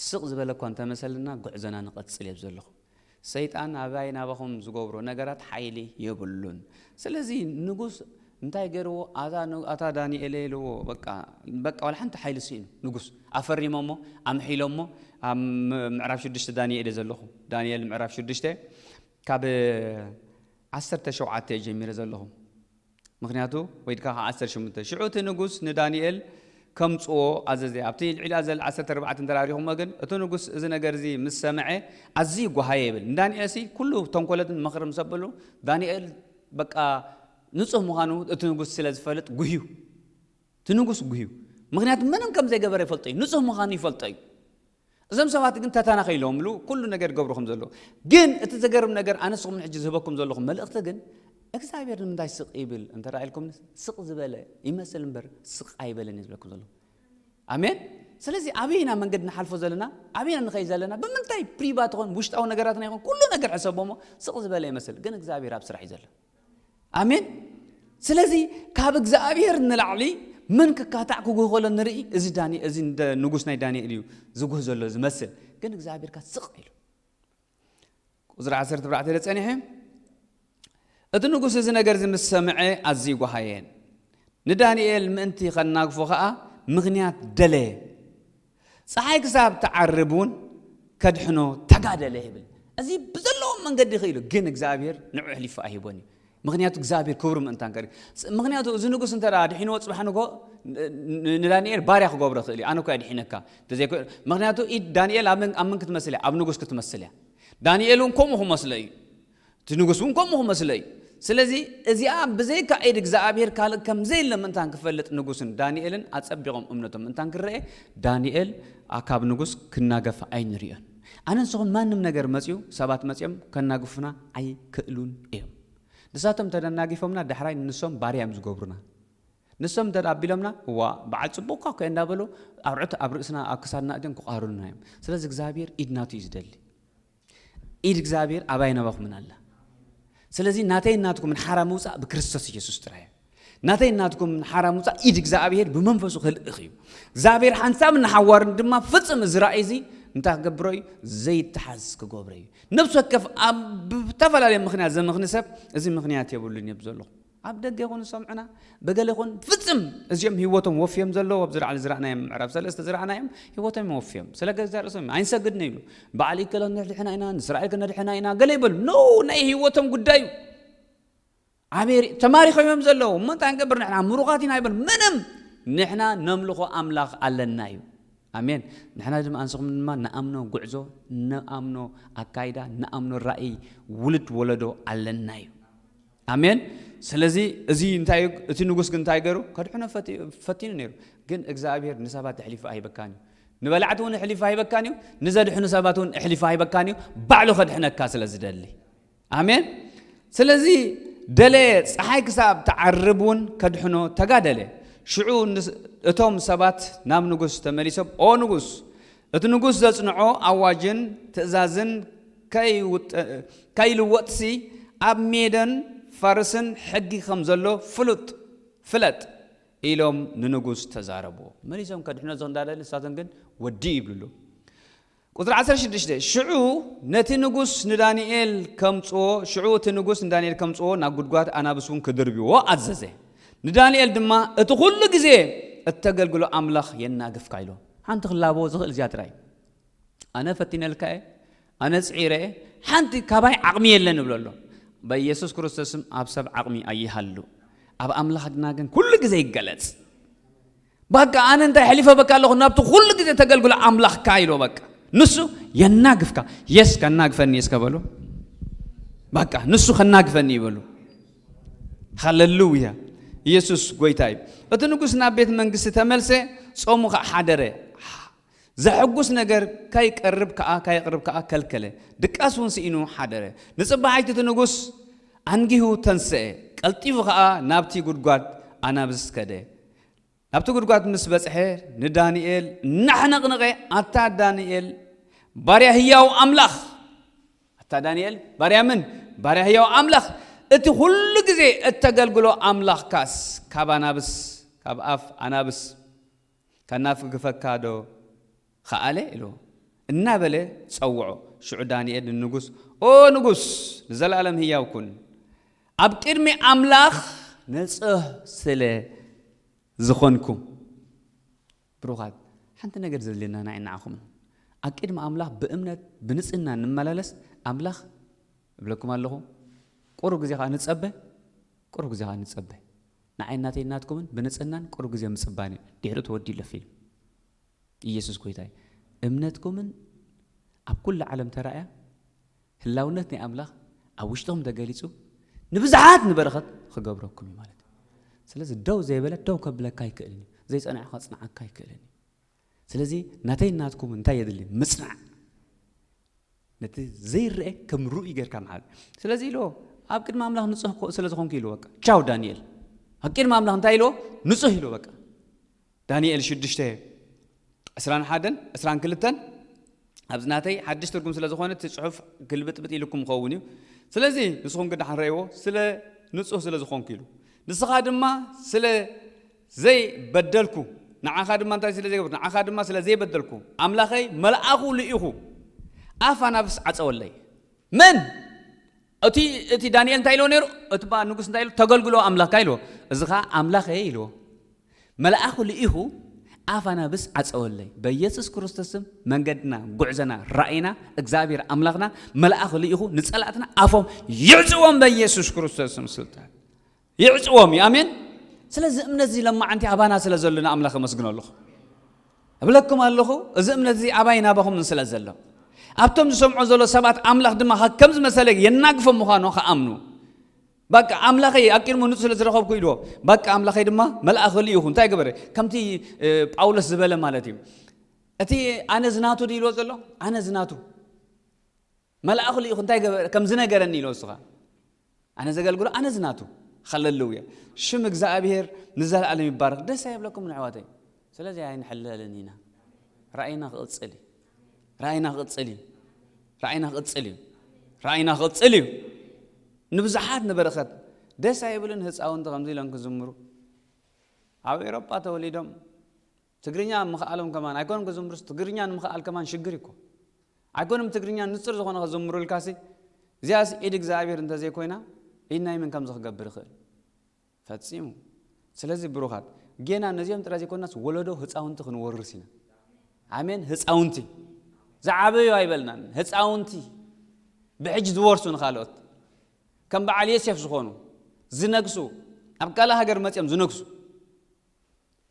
ስቕ ዝበለ እኳ እንተመሰልና ጉዕዞና ንቐጽል እየ ዘለኹ። ሰይጣን ኣባይ ናባኹም ዝገብሮ ነገራት ሓይሊ የብሉን። ስለዚ ንጉስ እንታይ ገይርዎ? ኣታ ን-፣ ኣታ ዳንኤል ኢልዎ፣ በቃ፣ በቃ ዋላ ሓንቲ ሓይሊ ስኢኑ። ንጉስ ኣፈሪሞሞ፣ ኣምሒሎሞ፣ ኣብ ም-፣ ምዕራፍ ሽዱሽተ ዳንኤል እየ ዘለኹ። ዳንኤል ምዕራፍ ሽዱሽተ ካብ ዓሰርተ ሸውዓተ እየ ጀሚረ ዘለኹ። ምኽንያቱ፣ ወይ ከዓ ዓሰርተ ሸሞንተ። ሽዑ እቲ ንጉስ ንዳንኤል ከምጽዎ ኣዘዘ። ኣብቲ ልዕሊ ኣዘል ዓሰርተ ኣርባዕተ እንተ ርኢኹሞ ግን፣ እቲ ንጉስ እዚ ነገር እዚ ምስ ሰምዐ ኣዝዩ ጓሃየ ይብል። ንዳንኤል ሲ ኩሉ ተንኮለትን ምኽርን ምስ ኣበሉ፣ ዳንኤል በቃ ንጹህ ምዃኑ እቲ ንጉስ ስለ ዝፈልጥ ጉህዩ። እቲ ንጉስ ጉህዩ። ምኽንያቱ ምንም ከም ዘይገበረ ይፈልጦ እዩ። ንጹህ ምዃኑ ይፈልጦ እዩ። እዞም ሰባት ግን ተተናኺሎምሉ ኩሉ ነገር ገብሩ ከም ዘለዉ። ግን እቲ ዘገርም ነገር ኣነ ንስኹም ሕጂ ዝህበኩም ዘለኹ መልእኽቲ ግን እግዚኣብሔር ንምንታይ ስቕ ይብል እንተ ኢልኩም ስቕ ዝበለ ይመስል እምበር ስቕ ኣይበለን እዩ ዝብለኩም ዘለኹ። ኣሜን። ስለዚ ኣበይና መንገዲ ንሓልፎ ዘለና ኣበይና ንኸይ ዘለና ብምንታይ ፕሪቫት ይኹን ውሽጣዊ ነገራትና ይኹን ኩሉ ነገር ሕሰቦሞ ስቕ ዝበለ ይመስል ግን እግዚኣብሔር ኣብ ስራሕ እዩ ዘሎ። ኣሜን። ስለዚ ካብ እግዚኣብሔር ንላዕሊ ምን ክካታዕ ክጉህ ከሎ ንርኢ። እዚ ዳኒ-፣ እዚ እንደ ንጉስ ናይ ዳንኤል እዩ ዝጉህ ዘሎ ዝመስል። ግን እግዚኣብሔር ከ ስቕ ኢሉ። ቁጽሪ ዓሰርተ ኣርባዕተ ኢለ ጸኒሐ። እቲ ንጉስ እዚ ነገር እዚ ምስ ሰምዐ ኣዝዩ ጓሃየ። ንዳንኤል ምእንቲ ኸናግፎ ኸኣ ምኽንያት ደለየ። ጸሓይ ክሳብ ትዓርብ እውን ከድሕኖ ተጋደለ ይብል። እዚ ብዘለዎ መንገዲ ኽኢሉ፣ ግን እግዚኣብሔር ንዑ ኣሕሊፉ ኣይህቦን እዩ። ምኽንያቱ እግዚኣብሔር ክብሩ ምእንታን ከርኢ። ስ-፣ ምኽንያቱ እዚ ንጉስ እንተ ደኣ ድሒንዎ ጽባሕ ንግሆ ን-፣ ን-፣ ንዳንኤል ባርያ ክገብሮ ይኽእል እዩ። ኣነ እኮ እየ ድሒነካ። እንተዘይኮ-፣ ምኽንያቱ ኢድ ዳንኤል ኣብ መን፣ ኣብ መን ክትመስል እያ? ኣብ ንጉስ ክትመስል እያ። ዳንኤል እውን ከምኡ ክመስሎ እዩ። እቲ ንጉስ እውን ከምኡ ክመስሎ እዩ። ስለዚ እዚኣ ብዘይካ ኢድ እግዚኣብሔር ካልእ ከም ዘየለ ምእንታን ክፈልጥ ንጉስን ዳንኤልን ኣጸቢቖም እምነቶም ምእንታን ክረኤ ዳንኤል ኣ-፣ ካብ ንጉስ ክናገፍ ኣይንርእዮን። ኣነ ንስኹም ማንም ነገር መጽዩ ሰባት መጽዮም ከናግፉና ኣይክእሉን እዮም። ንሳቶም ተደናጊፎምና ዳሕራይ ንሶም ባርያ እዮም ዝገብሩና። ንሶም እንተ ኣቢሎምና እዋ በዓል ጽቡቕካ እኮ እንዳበሉ ኣርዑት ኣብ ርእስና ኣብ ክሳድና እድዮም ክቋሩና እዮም። ስለዚ እግዚኣብሔር ኢድ ናቱ እዩ ዝደሊ። ኢድ እግዚኣብሔር ኣባይ ናባኹምን ኣላ። ስለዚ ናተይ ናትኩምን ሓራ ምውጻእ ብክርስቶስ ኢየሱስ ጥራይ እዩ። ናተይ ናትኩምን ሓራ ምውጻእ ኢድ እግዚኣብሔር ብመንፈሱ ክልእኽ እዩ። እግዚኣብሔር ሓንሳብን ንሓዋርን ድማ ፍጽም እዚ ራእይ እዚ እንታይ ክገብሮ እዩ? ዘይተሓዝ ክገብሮ እዩ። ነብሲ ወከፍ ኣብ ብዝተፈላለየ ምኽንያት ዘመኽኒ ሰብ እዚ ምኽንያት የብሉን እየ ዘለኹ። ኣብ ደገ ይኹን ዝሰምዑና፣ በገለ ይኹን ፍጽም እዚኦም ህይወቶም ወፍዮም ዘለዉ ኣብዚ ላዕሊ ዝረኣናዮም ምዕራፍ ሰለስተ ዝረኣናዮም ህይወቶም እዮም ወፍዮም። ስለ ገዛ ርእሶም ኣይንሰግድን ይብሉ። በዓል ኢከለ ነድሕና ኢና፣ ንእስራኤል ከነድሕና ኢና ገለ ይበሉ። ኖ፣ ናይ ህይወቶም ጉዳይ እዩ። ኣሜሪ-፣ ተማሪኾም እዮም ዘለዉ። እሞ እንታይ ንገብር ንሕና? ምሩኻት ኢና ይበሉ። ምንም ንሕና ነምልኾ ኣምላኽ ኣለና እዩ። ኣሜን። ንሕና ድማ ኣንስኹም ድማ ንኣምኖ ጉዕዞ፣ ንኣምኖ ኣካይዳ፣ ንኣምኖ ራእይ ውልድ ወለዶ ኣለና እዩ። ኣሜን። ስለዚ እዚ እንታይ እዩ? እቲ ንጉስ ግን እንታይ ገይሩ? ከድሕኖ ፈቲ-፣ ፈቲኑ ነይሩ። ግን እግዚኣብሔር ንሰባት ኣሕሊፉ ኣይበካን እዩ። ንበላዕቲ እውን ኣሕሊፉ ኣይበካን እዩ። ንዘድሕኑ ሰባት እውን ኣሕሊፉ ኣይበካን እዩ። ባዕሉ ከድሕነካ ስለ ዝደሊ። ኣሜን። ስለዚ ደለየ፣ ፀሓይ ክሳብ ትዓርብ እውን ከድሕኖ ተጋደለ። ሽዑ ንስ-፣ እቶም ሰባት ናብ ንጉስ ተመሊሶም፣ ኦ ንጉስ፣ እቲ ንጉስ ዘጽንዖ ኣዋጅን ትእዛዝን ከይውጥ-፣ ከይልወጥሲ ኣብ ሜዶን ፋርስን ሕጊ ከም ዘሎ ፍሉጥ፣ ፍለጥ ኢሎም ንንጉስ ተዛረብዎ። መሊሶም ከድሕኖ ዝኽንዳደል ንሳቶም ግን ወዲ ይብልሉ። ቁጽሪ ዓሰርተ ሽዱሽተ፣ ሽዑ ነቲ ንጉስ ንዳንኤል ከምጽዎ፣ ሽዑ እቲ ንጉስ ንዳንኤል ከምጽዎ ናብ ጉድጓድ ኣናብስ እውን ክድርብዎ ኣዘዘ። ንዳንኤል ድማ እቲ ኩሉ ግዜ እተገልግሎ ኣምላኽ የናግፍካ ኢሎ። ሓንቲ ክላበዎ ዝኽእል እዚኣ ጥራይ። ኣነ ፈቲነልካ እየ፣ ኣነ ጽዒረ እየ፣ ሓንቲ ካባይ ዓቕሚ የለን እብሎ ኣሎ። በኢየሱስ ክርስቶስም ኣብ ሰብ ዓቕሚ ኣይሃሉ። ኣብ ኣምላኽና ግን ኩሉ ግዜ ይገለጽ። በቃ ኣነ እንታይ ሕሊፈ በቃ ኣለኹ ናብቲ ኩሉ ግዜ ተገልግሎ ኣምላኽካ ኢሎ በቃ። ንሱ የናግፍካ። የስ ከናግፈኒ እስከ በሉ። በቃ ንሱ ከናግፈኒ ይበሉ። ሃሌሉያ። ኢየሱስ ጎይታ እዩ። እቲ ንጉስ ናብ ቤት መንግስቲ ተመልሰ፣ ጾሙ ኸዓ ሓደረ። ዘሐጉስ ነገር ከይቀርብ ከኣ፣ ከየቕርብ ከኣ ከልከለ። ድቃስ እውን ስኢኑ ሓደረ። ንጽባሓይቲ እቲ ንጉስ ኣንጊሁ ተንስአ፣ ቀልጢፉ ኸኣ ናብቲ ጉድጓድ ኣናብስ ከደ። ናብቲ ጉድጓድ ምስ በጽሐ ንዳንኤል እናሕነቕነቐ፣ ኣታ ዳንኤል ባርያ ህያው ኣምላኽ፣ ኣታ ዳንኤል ባርያ ምን? ባርያ ህያው ኣምላኽ፣ እቲ ኩሉ ግዜ እተገልግሎ ኣምላኽካስ ካብ ኣናብስ፣ ካብ ኣፍ ኣናብስ ከናፍግፈካ ዶ ኸኣለ? ኢሉ እናበለ ጸውዖ። ሽዑ ዳንኤል ንንጉስ፣ ኦ ንጉስ፣ ንዘለኣለም ህያው ኩን፣ ኣብ ቅድሚ ኣምላኽ ንጹህ ስለ ዝኾንኩ። ብሩኻት፣ ሓንቲ ነገር ዘድልየና ንዓይ ንዓኹምን፣ ኣብ ቅድሚ ኣምላኽ ብእምነት ብንጽህና ንመላለስ፣ ኣምላኽ እብለኩም ኣለኹ፣ ቁሩብ ግዜ ኸዓ ንጸበ፣ ቁሩብ ግዜ ኸዓ ንጸበ። ንዓይ ናተይ ናትኩምን ብንጽህናን ቁሩብ ግዜ ምጽባን እዩ። ድሕሪ ተወዲኡ ኣሎ ፊልም። ኢየሱስ ጎይታ እዩ። እምነትኩምን ኣብ ኩሉ ዓለም ተራእያ፣ ህላውነት ናይ ኣምላኽ ኣብ ውሽጥኹም ተገሊጹ፣ ንብዙሓት ንበረኸት ክገብረኩም እዩ ማለት እዩ። ስለዚ ደው ዘይበለ ደው ከብለካ ኣይክእልን እዩ። ዘይጸንዐ ከጽንዓካ ኣይክእልን እዩ። ስለዚ ናተይ ናትኩም እንታይ የድሊ? ምጽናዕ። ነቲ ዘይረአ ከም ርኡይ ጌርካ ምሓዝ። ስለዚ ኢልዎ፣ ኣብ ቅድሚ ኣምላኽ ንጹህ ኮ-፣ ስለ ዝኾንኩ ኢልዎ፣ በቃ። ቻው ዳንኤል። ኣብ ቅድሚ ኣምላኽ እንታይ ኢልዎ? ንጹህ ኢልዎ፣ በቃ። ዳንኤል ሽዱሽተ፣ ዕስራን ሓደን፣ ዕስራን ክልተን፣ ኣብዚ ናተይ ሓድሽ ትርጉም ስለ ዝኾነ እቲ ጽሑፍ ግልብጥብጥ ኢልኩም ክኸውን እዩ። ስለዚ ንስኹም ግን ደሓን ረእይዎ፣ ስለ ንጹህ ስለ ዝኾንኩ ኢሉ። ንስኻ ድማ ስለ ዘይበደልኩ፣ ንዓኻ ድማ እንታይ ስለ ዘይገበርኩ፣ ንዓኻ ድማ ስለ ዘይበደልኩ፣ ኣምላኸይ መልኣኹ ልኢኹ ኣፍ ኣናብስ ዓጸወለይ። መን? እቲ፣ እቲ ዳንኤል እንታይ ኢልዎ ነይሩ? እቲ ባ-፣ ንጉስ እንታይ ኢሉ? "ተገልግሎ ኣምላኽካ" ኢልዎ። እዚ ኸዓ "ኣምላኸይ" ኢልዎ። "መልኣኹ ልኢኹ ኣፋና ብስ ዓጸወለይ በኢየሱስ ክርስቶስ ስም። መንገድና፣ ጉዕዘና፣ ራእይና እግዚኣብሔር ኣምላኽና መልኣኽ ልኢኹ ንጸላእትና ኣፎም ይዕጽዎም በኢየሱስ ክርስቶስ ስም። ስልጣን ይዕጽዎም እዩ። ኣሜን። ስለዚ እምነት እዚ ለማዓንቲ ኣባና ስለ ዘሎ ንኣምላኽ ኣመስግኖ ኣለኹ። እብለኩም ኣለኹ፣ እዚ እምነት እዚ ኣባይ ናባኹም ስለ ዘሎ፣ ኣብቶም ዝሰምዖ ዘሎ ሰባት ኣምላኽ ድማ ከም ዝመሰለ የናግፎም ምዃኑ ክኣምኑ። በቃ ኣምላኸይ ኣብ ቅድሙ ንጹ ስለ ዝረኸብኩ ኢልዎ። በቃ ኣምላኸይ ድማ መልኣኽ ልኢኹ እንታይ ገበረ? ከምቲ ጳውሎስ ዝበለ ማለት እዩ። እቲ ኣነ ዝናቱ ድዩ ኢልዎ ዘሎ? ኣነ ዝናቱ መልኣኹ ልኢኹ እንታይ ገበረ? ከም ዝነገረኒ ኢልዎ። እሱኻ ኣነ ዘገልግሎ ኣነ ዝናቱ። ሃሌሉያ። ሽም እግዚኣብሔር ንዘለኣለም ይባረኽ። ደስ ኣይብለኩም ንዕዋተይ? ስለዚ ኣይንሕለልን ኢና። ራእይና ክቕጽል እዩ። ራእይና ክቕጽል እዩ። ራእይና ክቕጽል እዩ። ራእይና ክቕጽል እዩ። ንብዙሓት ንበረኸት። ደስ ኣይብልን ህፃውንቲ ከምዚ ኢሎም ክዝምሩ? ኣብ ኤሮጳ ተወሊዶም ትግርኛ ምኽኣሎም ከማን ኣይኮኑን ክዝምሩስ፣ ትግርኛ ንምኽኣል ከማን ሽግር እኮ ኣይኮንም። ትግርኛ ንጽር ዝኾነ ክዝምሩልካሲ፣ እዚኣስ ኢድ እግዚኣብሔር እንተዘይኮይና ኢድ ናይ መን ከምዚ ክገብር ይኽእል? ፈጺሙ። ስለዚ ብሩኻት፣ ጌና ነዚኦም ጥራይ ዘይኮናስ ወለዶ ህፃውንቲ ክንወርስ ኢና። ኣሜን። ህፃውንቲ ዝዓበዩ ኣይበልናን፣ ህፃውንቲ ብሕጂ ዝወርሱ ንኻልኦት ከም በዓል ዮሴፍ ዝኾኑ ዝነግሱ፣ ኣብ ካልእ ሃገር መጺኦም ዝነግሱ።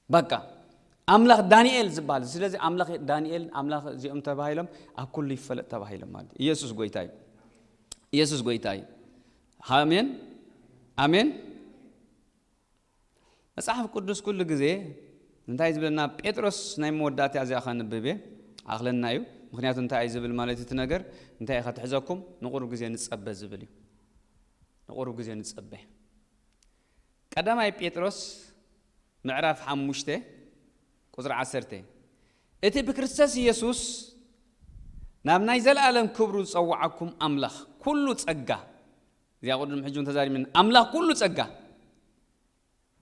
በቃ ኣምላኽ ዳንኤል ዝበሃል። ስለዚ ኣምላኽ ዳንኤል፣ ኣምላኽ እዚኦም ተባሂሎም ኣብ ኩሉ ይፈለጥ ተባሂሎም ማለት እዩ። ኢየሱስ ጎይታ እዩ። ኢየሱስ ጎይታ እዩ። ኣሜን፣ ኣሜን። መጽሓፍ ቅዱስ ኩሉ ግዜ እንታይ ዝብለና? ጴጥሮስ ናይ መወዳእታ እዚኣ ከንብብ እየ፣ ኣኽለና እዩ። ምኽንያቱ እንታይ እዩ ዝብል ማለት እቲ ነገር እንታይ እዩ ከትሕዘኩም? ንቑሩብ ግዜ ንጸበ ዝብል እዩ። ንቑሩብ ግዜ ንጸበ። ቀዳማይ ጴጥሮስ ምዕራፍ ሓሙሽተ ቁጽሪ ዓሰርተ፣ እቲ ብክርስቶስ ኢየሱስ ናብ ናይ ዘለኣለም ክብሩ ዝጸውዓኩም ኣምላኽ ኩሉ ጸጋ፣ እዚኣ ቅድም ሕጂ እውን ተዛሪብና፣ ኣምላኽ ኩሉ ጸጋ፣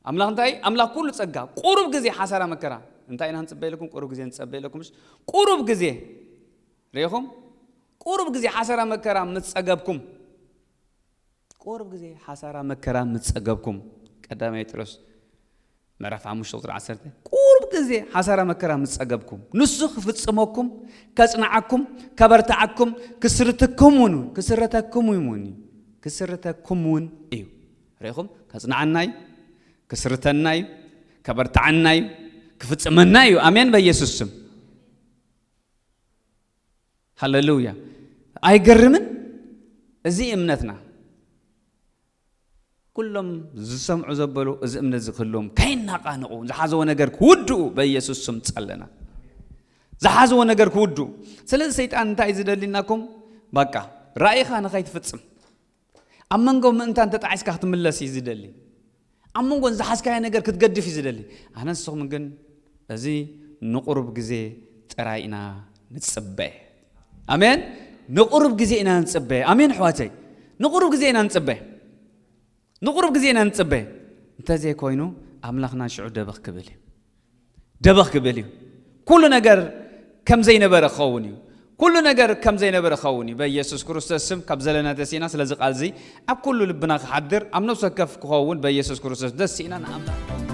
ኣምላኽ እንታይ? ኣምላኽ ኩሉ ጸጋ፣ ቁሩብ ግዜ ሓሳራ መከራ፣ እንታይ ኢና ንጽበየለኩም? ቁሩብ ግዜ ንጸበየለኩም። እሺ? ቁሩብ ግዜ ርኢኹም? ቁሩብ ግዜ ሓሳራ መከራ ምስ ጸገብኩም፣ ቁሩብ ግዜ ሓሳራ መከራ ምስ ጸገብኩም፣ ቀዳማይ ጴጥሮስ ምዕራፍ ሓሙሽተ ቁጽሪ ዓሰርተ፣ ቁሩብ ግዜ ሓሳራ መከራ ምስ ጸገብኩም፣ ንሱ ክፍጽመኩም፣ ከጽንዓኩም፣ ከበርትዓኩም፣ ክስርተኩም እውን፣ ክስረተኩም እውን፣ ክስረተኩም እውን እዩ። ርኢኹም? ከጽንዓና እዩ፣ ክስርተና እዩ፣ ከበርትዓና እዩ፣ ክፍጽመና እዩ። ኣሜን። በኢየሱስ ስም። ሃሌሉያ። ኣይገርምን? እዚ እምነትና። ኩሎም ዝሰምዑ ዘበሉ እዚ እምነት እዚ ክህልዎም ከይናቃንቑ ዝሓዝዎ ነገር ክውድኡ በኢየሱስ ስም ጸለና። ዝሓዝዎ ነገር ክውድኡ። ስለዚ ሰይጣን እንታይ እዩ ዝደሊናኩም? በቃ ራእይኻ ንኸይትፍጽም፣ ኣብ መንጎ ምእንታን ተጣዒስካ ክትምለስ እዩ ዝደሊ። ኣብ መንጎን ዝሓዝካዮ ነገር ክትገድፍ እዩ ዝደሊ። ኣነ ንስኹም ግን እዚ ንቁሩብ ግዜ ጥራይ ኢና ንጽበ። ኣሜን። ንቁሩብ ግዜ ኢና ንጽበ። ኣሜን ኣሕዋተይ። ንቁሩብ ግዜ ኢና ንጽበ። ንቁሩብ ግዜ ኢና ንጽበ። እንተዘይኮይኑ ኣምላኽና ሽዑ ደበኽ ክብል እዩ። ደበኽ ክብል እዩ። ኩሉ ነገር ከም ዘይነበረ ክኸውን እዩ። ኩሉ ነገር ከም ዘይነበረ ክኸውን እዩ። በኢየሱስ ክርስቶስ ስም ካብ ዘለና ተሲእና ስለዚ ቃል እዚ ኣብ ኩሉ ልብና ክሓድር፣ ኣብ ነፍሲ ወከፍ ክኸውን በኢየሱስ ክርስቶስ ደስ ኢና ንኣምላኽ።